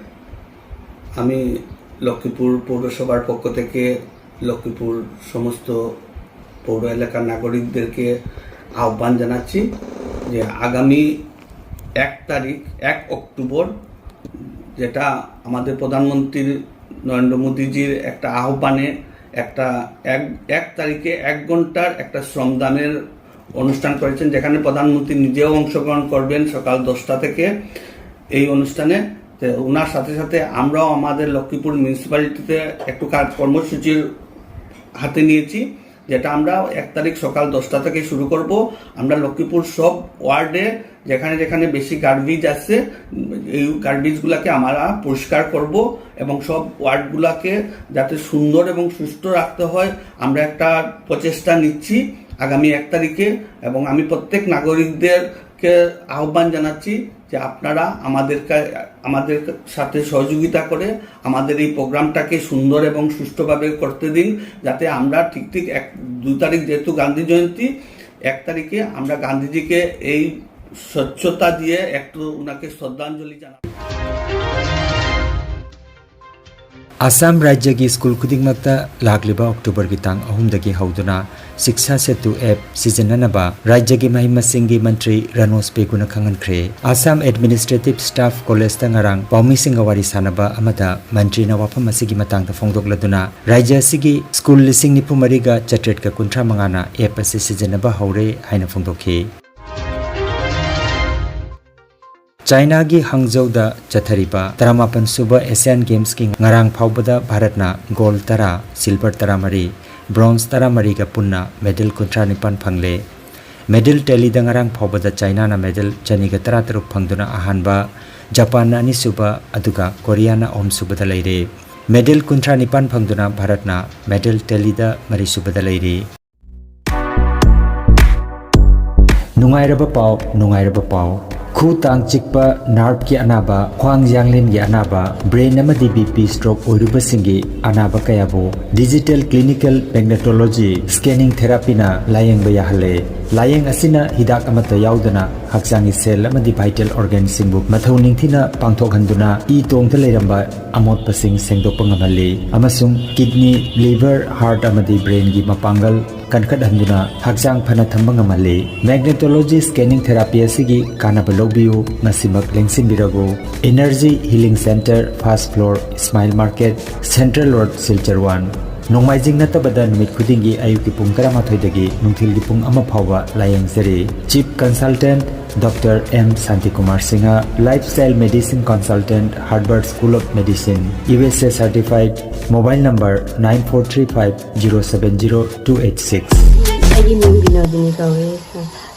আমি লক্ষ্মীপুর পৌরসভার পক্ষ থেকে লক্ষ্মীপুর সমস্ত পৌর এলাকার নাগরিকদেরকে আহ্বান জানাচ্ছি যে আগামী এক তারিখ, এক অক্টোবর, যেটা আমাদের প্রধানমন্ত্রী নরেন্দ্র মোদীজির একটা আহ্বানে একটা এক এক তারিখে এক ঘন্টার একটা শ্রমদানের অনুষ্ঠান করেছেন, যেখানে প্রধানমন্ত্রী নিজেও অংশগ্রহণ করবেন সকাল দশটা থেকে এই অনুষ্ঠানে। তো ওনার সাথে সাথে আমরাও আমাদের লক্ষ্মীপুর মিউনিসিপ্যালিটিতে একটু কাজ কর্মসূচির হাতে নিয়েছি, যেটা আমরা এক তারিখ সকাল দশটা থেকে শুরু করব। আমরা লক্ষ্মীপুর সব ওয়ার্ডে যেখানে যেখানে বেশি গার্বেজ আছে, এই গার্বেজগুলোকে আমরা পরিষ্কার করব এবং সব ওয়ার্ডগুলোকে যাতে সুন্দর এবং সুষ্ঠু রাখতে হয়, আমরা একটা প্রচেষ্টা নিচ্ছি আগামী এক তারিখে। এবং আমি প্রত্যেক নাগরিকদেরকে আহ্বান জানাচ্ছি যে আপনারা আমাদের কা- আমাদের সাথে সহযোগিতা করে আমাদের এই প্রোগ্রামটাকে সুন্দর এবং সুষ্ঠুভাবে করতে দিন, যাতে আমরা ঠিক ঠিক এক দুই তারিখ, যেহেতু গান্ধী জয়ন্তী, এক তারিখে আমরা গান্ধীজিকে এই স্বচ্ছতা দিয়ে একটু ওনাকে শ্রদ্ধাঞ্জলি জানাবো। ꯑꯁꯥꯝ ꯔꯥꯖ꯭ꯌꯒꯤ ꯁ꯭ꯀꯨꯜ ꯈꯨꯗꯤꯡꯃꯛꯇ ꯂꯥꯛꯂꯤꯕ ꯑꯣꯛꯇꯣꯕꯔꯒꯤ ꯇꯥꯡ ꯑꯍꯨꯝꯗꯒꯤ ꯍꯧꯗꯨꯅ ꯁꯤꯛꯁꯥ ꯁꯦꯇꯨ ꯑꯦꯞ ꯁꯤꯖꯤꯟꯅꯅꯕ ꯔꯥꯖ꯭ꯌꯒꯤ ꯃꯍꯩ ꯃꯁꯤꯡꯒꯤ ꯃꯟꯇ꯭ꯔꯤ ꯔꯥꯅꯣꯖ ꯄꯦꯒꯨꯅ ꯈꯪꯍꯟꯈ꯭ꯔꯦ꯫ ꯑꯁꯥꯝ ꯑꯦꯗꯃꯤꯅꯤꯁꯇ꯭ꯔꯦꯇꯤꯚ ꯁ꯭ꯇꯥꯐ ꯀꯣꯂꯦꯖꯇ ꯉꯔꯥꯡ ꯄꯥꯎꯃꯤꯁꯤꯡꯒ ꯋꯥꯔꯤ ꯁꯥꯟꯅꯕ ꯑꯃꯗ ꯃꯟꯇ꯭ꯔꯤꯅ ꯋꯥꯐꯝ ꯑꯁꯤꯒꯤ ꯃꯇꯥꯡꯗ ꯐꯣꯡꯗꯣꯛꯂꯗꯨꯅ ꯔꯥꯖ꯭ꯌ ꯑꯁꯤꯒꯤ ꯁ꯭ꯀꯨꯜ ꯂꯤꯁꯤꯡ ꯅꯤꯐꯨ ꯃꯔꯤꯒ ꯆꯥꯇ꯭ꯔꯦꯠꯀ ꯀꯨꯟꯊ꯭ꯔꯥ ꯃꯉꯥꯅ ꯑꯦꯞ ꯑꯁꯤ ꯁꯤꯖꯤꯟꯅꯕ ꯍꯧꯔꯦ ꯍꯥꯏꯅ ꯐꯣꯡꯗꯣꯛꯈꯤ꯫ ꯆꯥꯏꯅꯥꯒꯤ ꯍꯥꯡꯖꯧꯗ ꯆꯠꯊꯔꯤꯕ ꯇꯔꯥꯃꯥꯄꯟ ꯁꯨꯕ ꯑꯦꯁꯤꯌꯥꯟ ꯒꯦꯝꯁꯀꯤ ꯉꯔꯥꯡ ꯐꯥꯎꯕꯗ ꯚꯥꯔꯠꯅ ꯒꯣꯜ ꯇꯔꯥ, ꯁꯤꯜꯚꯔ ꯇꯔꯥꯃꯔꯤ, ꯕ꯭ꯔꯣꯟꯖ ꯇꯔꯥꯃꯔꯤꯒ ꯄꯨꯟꯅ ꯃꯦꯗꯜ ꯀꯨꯟꯊ꯭ꯔꯥ ꯅꯤꯄꯥꯟ ꯐꯪꯂꯦ꯫ ꯃꯦꯗꯜ ꯇꯦꯂꯤꯗ ꯉꯔꯥꯡ ꯐꯥꯎꯕꯗ ꯆꯥꯏꯅꯥꯅ ꯃꯦꯗꯜ ꯆꯅꯤꯒ ꯇꯔꯥꯇꯔꯨꯛ ꯐꯪꯗꯨꯅ ꯑꯍꯥꯟꯕ, ꯖꯄꯥꯟꯅ ꯑꯅꯤꯁꯨꯕ, ꯑꯗꯨꯒ ꯀꯣꯔꯤꯌꯥꯅ ꯑꯍꯨꯝꯁꯨꯕꯗ ꯂꯩꯔꯦ꯫ ꯃꯦꯗꯜ ꯀꯨꯟꯊ꯭ꯔꯥ ꯅꯤꯄꯥꯟ ꯐꯪꯗꯨꯅ ꯚꯥꯔꯠꯅ ꯃꯦꯗꯜ ꯇꯦꯂꯤꯗ ꯃꯔꯤꯁꯨꯕꯗ ꯂꯩꯔꯤ꯫ ꯅꯨꯡꯉꯥꯏꯔꯕ ꯄꯥꯎ, ꯅꯨꯡꯉꯥꯏꯔꯕ ꯄꯥꯎ꯫ ꯈꯨ ꯇꯥꯡ ꯆꯤꯛꯄ, ꯅꯥꯔꯚꯀꯤ ꯑꯅꯥꯕ, ꯈ꯭ꯋꯥꯡ ꯌꯥꯡꯂꯦꯟꯒꯤ ꯑꯅꯥꯕ, ꯕ꯭ꯔꯦꯟ ꯑꯃꯗꯤ ꯕꯤ ꯄꯤ ꯁ꯭ꯇ꯭ꯔꯣꯛ ꯑꯣꯏꯔꯨꯕꯁꯤꯡꯒꯤ ꯑꯅꯥꯕ ꯀꯌꯥꯕꯨ ꯗꯤꯖꯤꯇꯦꯜ ꯀ꯭ꯂꯤꯅꯤꯀꯦꯜ ꯃꯦꯒꯅꯦꯇꯣꯂꯣꯖꯤ ꯁ꯭ꯀꯦꯅꯤꯡ ꯊꯦꯔꯥꯄꯤꯅ ꯂꯥꯌꯦꯡꯕ ꯌꯥꯍꯜꯂꯦ꯫ ꯂꯥꯌꯦꯡ ꯑꯁꯤꯅ ꯍꯤꯗꯥꯛ ꯑꯃꯠꯇ ꯌꯥꯎꯗꯅ ꯍꯛꯆꯥꯡꯒꯤ ꯁꯦꯜ ꯑꯃꯗꯤ ꯚꯥꯏꯇꯦꯜ ꯑꯣꯔꯒꯥꯟꯁꯤꯡꯕꯨ ꯃꯊꯧ ꯅꯤꯡꯊꯤꯅ ꯄꯥꯡꯊꯣꯛꯍꯟꯗꯨꯅ ꯏ ꯇꯣꯡꯗ ꯂꯩꯔꯝꯕ ꯑꯃꯣꯠꯄꯁꯤꯡ ꯁꯦꯡꯗꯣꯛꯄ ꯉꯝꯍꯜꯂꯤ ꯑꯃꯁꯨꯡ ꯀꯤꯗꯅꯤ, ꯂꯤꯚꯔ, ꯍꯥꯔꯠ ꯑꯃꯗꯤ ꯕ꯭ꯔꯦꯟꯒꯤ ꯃꯄꯥꯡꯒꯜ ꯀꯟꯈꯠꯍꯟꯗꯨꯅ ꯍꯛꯆꯥꯡ ꯐꯅ ꯊꯝꯕ ꯉꯝꯍꯜꯂꯤ꯫ ꯃꯦꯒꯅꯦꯇꯣꯂꯣꯖꯤ ꯁ꯭ꯀꯦꯅꯤꯡ ꯊꯦꯔꯥꯄꯤ ꯑꯁꯤꯒꯤ ꯀꯥꯟꯅꯕ ꯂꯧꯕꯤꯌꯨ, ꯉꯁꯤꯃꯛ ꯂꯦꯡꯁꯤꯟꯕꯤꯔꯕꯨ꯫ Energy healing centre, first floor, Ismail market, central road, Silchar one. ꯅꯣꯡꯃꯥꯏꯖꯤꯡ ꯅꯠꯇꯕꯗ ꯅꯨꯃꯤꯠ ꯈꯨꯗꯤꯡꯒꯤ ꯑꯌꯨꯛꯀꯤ ꯄꯨꯡ ꯇꯔꯥꯃꯥꯊꯣꯏꯗꯒꯤ ꯅꯨꯡꯊꯤꯜꯒꯤ ꯄꯨꯡ ꯑꯃ ꯐꯥꯎꯕ ꯂꯥꯌꯦꯡꯖꯔꯤ꯫ Chief consultant doctor M Shantikumar Singha, lifestyle medicine consultant, Harvard school of medicine, U S A certified, mobile number nine four three five zero seven zero two eight six. ꯑꯩꯒꯤ ꯃꯤꯡ ꯕꯤꯅꯣꯗꯤꯅꯤ ꯀꯧꯏ꯫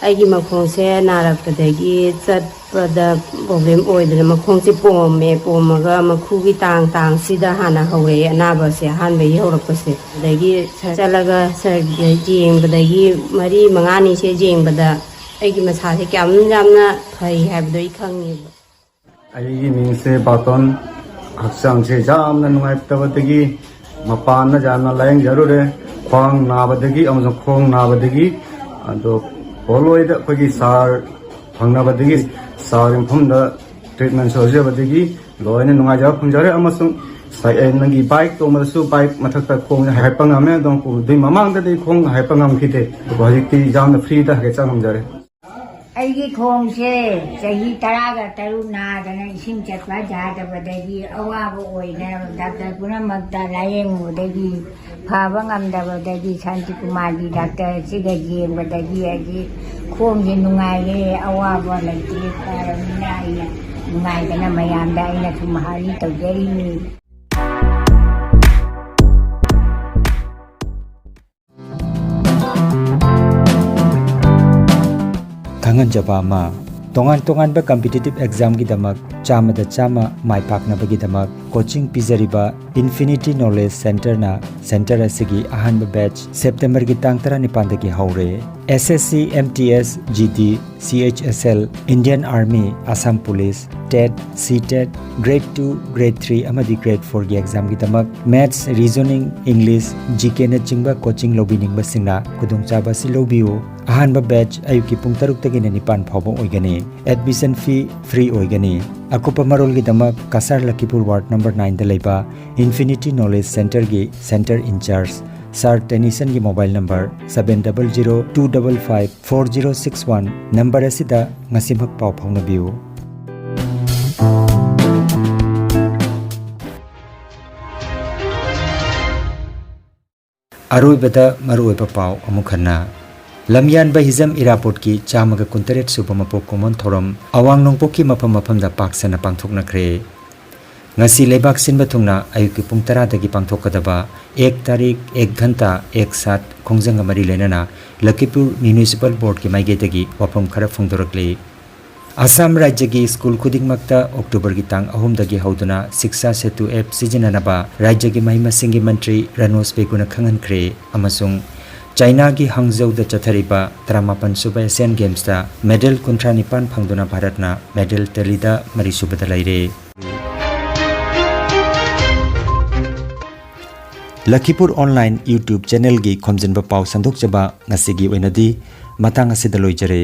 ꯑꯩꯒꯤ ꯃꯈꯣꯡꯁꯦ ꯅꯥꯔꯛꯄꯗꯒꯤ ꯆꯠꯄꯗ ꯄ꯭ꯔꯣꯕ꯭ꯂꯦꯝ ꯑꯣꯏꯗꯅ ꯃꯈꯣꯡꯁꯦ ꯄꯣꯝꯃꯦ꯫ ꯄꯣꯝꯃꯒ ꯃꯈꯨꯒꯤ ꯇꯥꯡ ꯇꯥꯡꯁꯤꯗ ꯍꯥꯟꯅ ꯍꯧꯔꯛꯑꯦ ꯑꯅꯥꯕꯁꯦ, ꯑꯍꯥꯟꯕꯒꯤ ꯍꯧꯔꯛꯄꯁꯦ꯫ ꯑꯗꯒꯤ ꯁ-, ꯆꯠꯂꯒ ꯁ-, ꯌꯦꯡꯕꯗꯒꯤ ꯃꯔꯤ ꯃꯉꯥꯅꯤꯁꯦ ꯌꯦꯡꯕꯗ ꯑꯩꯒꯤ ꯃꯁꯥꯁꯦ ꯀꯌꯥꯝ ꯌꯥꯝꯅ ꯐꯩ ꯍꯥꯏꯕꯗꯣ ꯑꯩ ꯈꯪꯉꯦꯕ꯫ ꯑꯩꯒꯤ ꯃꯤꯡꯁꯦ ꯕꯥꯇꯣꯟ꯫ ꯍꯛꯆꯥꯡꯁꯦ ꯌꯥꯝꯅ ꯅꯨꯡꯉꯥꯏꯇꯕꯗꯒꯤ ꯃꯄꯥꯟꯗ ꯌꯥꯝꯅ ꯂꯥꯌꯦꯡꯖꯔꯨꯔꯦ꯫ ꯈ꯭ꯋꯥꯡ ꯅꯥꯕꯗꯒꯤ ꯑꯃꯁꯨꯡ ꯈꯣꯡ ꯅꯥꯕꯗꯒꯤ, ꯑꯗꯣ ꯄꯣꯂꯣꯏꯗ ꯑꯩꯈꯣꯏꯒꯤ ꯁꯥꯔ ꯐꯪꯅꯕꯗꯒꯤ, ꯁꯥꯔꯒꯤ ꯃꯐꯝꯗ ꯇ꯭ꯔꯤꯠꯃꯦꯟ ꯁꯣꯏꯖꯕꯗꯒꯤ ꯂꯣꯏꯅ ꯅꯨꯡꯉꯥꯏꯖꯕ ꯐꯪꯖꯔꯦ꯫ ꯑꯃꯁꯨꯡ ꯅꯪꯒꯤ ꯕꯥꯏꯛ ꯇꯣꯡꯕꯗꯁꯨ ꯕꯥꯏꯛ ꯃꯊꯛꯇ ꯈꯣꯡꯅ ꯍꯥꯏꯒꯠꯄ ꯉꯝꯃꯦ, ꯑꯗꯨꯝ ꯑꯗꯨꯏ ꯃꯃꯥꯡꯗꯗꯤ ꯈꯣꯡꯅ ꯍꯥꯏꯒꯠꯄ ꯉꯝꯈꯤꯗꯦ, ꯑꯗꯨꯕꯨ ꯍꯧꯖꯤꯛꯇꯤ ꯌꯥꯝꯅ ꯐ꯭ꯔꯤꯗ ꯍꯥꯏꯒꯠꯆ ꯉꯝꯖꯔꯦ꯫ ꯑꯩꯒꯤ ꯈꯣꯡꯁꯦ ꯆꯍꯤ ꯇꯔꯥꯒ ꯇꯔꯨꯛ ꯅꯥꯗꯅ ꯏꯁꯤꯡ ꯆꯠꯄ ꯌꯥꯗꯕꯗꯒꯤ ꯑꯋꯥꯕ ꯑꯣꯏꯅ ꯗꯥꯛꯇꯔ ꯄꯨꯝꯅꯃꯛꯇ ꯂꯥꯌꯦꯡꯉꯨꯕꯗꯒꯤ ꯐꯕ ꯉꯝꯗꯕꯗꯒꯤ ꯁꯥꯟꯇꯤꯀꯨꯃꯥꯔꯒꯤ ꯗꯥꯛꯇꯔ ꯑꯁꯤꯒ ꯌꯦꯡꯕꯗꯒꯤ ꯑꯩꯒꯤ ꯈꯣꯡꯁꯦ ꯅꯨꯡꯉꯥꯏꯔꯦ, ꯑꯋꯥꯕ ꯂꯩꯇ꯭ꯔꯦ, ꯐꯔꯕꯅꯤꯅ ꯑꯩꯅ ꯅꯨꯡꯉꯥꯏꯗꯅ ꯃꯌꯥꯝꯗ ꯑꯩꯅ ꯁꯨꯝ ꯍꯥꯏꯔꯤ ꯇꯧꯖꯔꯤꯅꯤ꯫ ꯈꯪꯍꯟꯖꯕ ꯑꯃ, ꯇꯣꯉꯥꯟ ꯇꯣꯉꯥꯟꯕ ꯀꯝꯄꯤꯇꯤꯇꯤꯚ ꯑꯦꯛꯖꯥꯝꯒꯤꯗꯃꯛ ꯆꯥꯝꯃꯗ ꯆꯥꯝꯃ ꯃꯥꯏ ꯄꯥꯛꯅꯕꯒꯤꯗꯃꯛ ꯀꯣꯆꯤꯡ ꯄꯤꯖꯔꯤꯕ ꯏꯟꯐꯤꯅꯤꯇꯤ ꯅꯣꯂꯦꯖ ꯁꯦꯟꯇꯔꯅ ꯁꯦꯟꯇꯔ ꯑꯁꯤꯒꯤ ꯑꯍꯥꯟꯕ ꯕꯦꯆ ꯁꯦꯞꯇꯦꯝꯕꯔꯒꯤ ꯇꯥꯡ ꯇꯔꯥꯅꯤꯄꯥꯟꯗꯒꯤ ꯍꯧꯔꯦ꯫ S S C, M T S, G D, C H S L, Indian army, Assam police, TET, C TET, grade two, grade three ꯑꯃꯗꯤ ꯒ꯭ꯔꯦꯗ ꯐꯣꯔꯒꯤ ꯑꯦꯛꯖꯥꯝꯒꯤꯗꯃꯛ ꯃꯦꯊꯁ, ꯔꯤꯖꯅꯤꯡ, ꯏꯪꯂꯤꯁ, ꯖꯤ ꯀꯦꯅꯆꯤꯡꯕ ꯀꯣꯆꯤꯡ ꯂꯧꯕꯤꯅꯤꯡꯕꯁꯤꯡꯅ ꯈꯨꯗꯣꯡꯆꯥꯕ ꯑꯁꯤ ꯂꯧꯕꯤꯌꯨ꯫ ꯑꯍꯥꯟꯕ ꯕꯦꯆ ꯑꯌꯨꯛꯀꯤ ꯄꯨꯡ ꯇꯔꯨꯛꯇꯒꯤꯅ ꯅꯤꯄꯥꯟ ꯐꯥꯎꯕ ꯑꯣꯏꯒꯅꯤ꯫ ꯑꯦꯗꯃꯤꯁꯟ ꯐꯤ ꯐ꯭ꯔꯤ ꯑꯣꯏꯒꯅꯤ꯫ ꯑꯀꯨꯞꯄ ꯃꯔꯣꯜꯒꯤꯗꯃꯛ ꯀꯁꯥꯔ ꯂꯈꯤꯄꯨꯔ ꯋꯥꯔꯗ ꯅꯝꯕꯔ ꯅꯥꯏꯟꯗ ꯂꯩꯕ ꯏꯟꯐꯤꯅꯤꯇꯤ ꯅꯣꯂꯦꯖ ꯁꯦꯟꯇꯔꯒꯤ ꯁꯦꯟꯇꯔ ꯏꯟꯆꯥꯔꯖ ꯁꯥꯔ ꯇꯦꯅꯤꯁꯟꯒꯤ mobile number seven double zero two double five four zero six one number ꯑꯁꯤꯗ ꯉꯁꯤꯃꯛ ꯄꯥꯎ ꯐꯥꯎꯅꯕꯤꯌꯨ꯫ ꯑꯔꯣꯏꯕꯗ ꯃꯔꯨꯑꯣꯏꯕ ꯄꯥꯎ ꯑꯃꯨꯛ ꯍꯟꯅ꯫ ꯂꯝꯌꯥꯟꯕ ꯍꯤꯖꯝ ꯏꯔꯥꯕꯣꯠꯀꯤ ꯆꯥꯝꯃꯒ ꯀꯨꯟꯇꯔꯦꯠ ꯁꯨꯕ ꯃꯄꯣꯛ ꯀꯨꯝꯑꯣꯟ ꯊꯧꯔꯝ ꯑꯋꯥꯡ ꯅꯣꯡꯄꯣꯛꯀꯤ ꯃꯐꯝ ꯃꯐꯝꯗ ꯄꯥꯛ ꯁꯟꯅ ꯄꯥꯡꯊꯣꯛꯅꯈ꯭ꯔꯦ꯫ ꯉꯁꯤ ꯂꯩꯕꯥꯛ ꯁꯤꯟꯕ ꯊꯨꯡꯅ ꯑꯌꯨꯛꯀꯤ ꯄꯨꯡ ꯇꯔꯥꯗꯒꯤ ꯄꯥꯡꯊꯣꯛꯀꯗꯕ ꯑꯦꯛ ꯇꯥꯔꯤꯛ, ꯑꯦꯛ ꯘꯟꯇꯥ, ꯑꯦꯛ ꯁꯥꯠ ꯈꯣꯡꯖꯪꯒ ꯃꯔꯤ ꯂꯩꯅꯅ ꯂꯈꯤꯄꯨꯔ ꯃ꯭ꯌꯨꯅꯤꯁꯤꯄꯥꯜ ꯕꯣꯔꯗꯀꯤ ꯃꯥꯏꯀꯩꯗꯒꯤ ꯋꯥꯐꯝ ꯈꯔ ꯐꯣꯡꯗꯣꯔꯛꯂꯤ꯫ ꯑꯁꯥꯝ ꯔꯥꯖ꯭ꯌꯒꯤ ꯁ꯭ꯀꯨꯜ ꯈꯨꯗꯤꯡꯃꯛꯇ ꯑꯣꯛꯇꯣꯕꯔꯒꯤ ꯇꯥꯡ ꯑꯍꯨꯝꯗꯒꯤ ꯍꯧꯗꯨꯅ ꯁꯤꯛꯁꯥ ꯁꯦꯇꯨ ꯑꯦꯞ ꯁꯤꯖꯤꯟꯅꯅꯕ ꯔꯥꯖ꯭ꯌꯒꯤ ꯃꯍꯩ ꯃꯁꯤꯡꯒꯤ ꯃꯟꯇ꯭ꯔꯤ ꯔꯥꯅꯣꯖ ꯄꯦꯒꯨꯅ ꯈꯪꯍꯟꯈ꯭ꯔꯦ, ꯑꯃꯁꯨꯡ ꯆꯥꯏꯅꯥꯒꯤ ꯍꯪꯖꯧꯗ ꯆꯠꯊꯔꯤꯕ ꯇꯔꯥꯃꯥꯄꯟ ꯁꯨꯕ ꯑꯦꯁꯤꯌꯥꯟ ꯒꯦꯝꯁꯇ ꯃꯦꯗꯜ ꯀꯨꯟꯊ꯭ꯔꯥ ꯅꯤꯄꯥꯟ ꯐꯪꯗꯨꯅ ꯚꯥꯔꯠꯅ ꯃꯦꯗꯜ ꯇꯦꯂꯤꯗ ꯃꯔꯤꯁꯨꯕꯗ ꯂꯩꯔꯦ꯫ ꯂꯈꯤꯄꯨꯔ ꯑꯣꯟꯂꯥꯏꯟ YouTube ꯆꯦꯅꯦꯜꯒꯤ ꯈꯣꯝꯖꯤꯟꯕ ꯄꯥꯎ ꯁꯟꯗꯣꯛꯆꯕ ꯉꯁꯤꯒꯤ ꯑꯣꯏꯅꯗꯤ ꯃꯇꯥꯡ ꯑꯁꯤꯗ ꯂꯣꯏꯖꯔꯦ꯫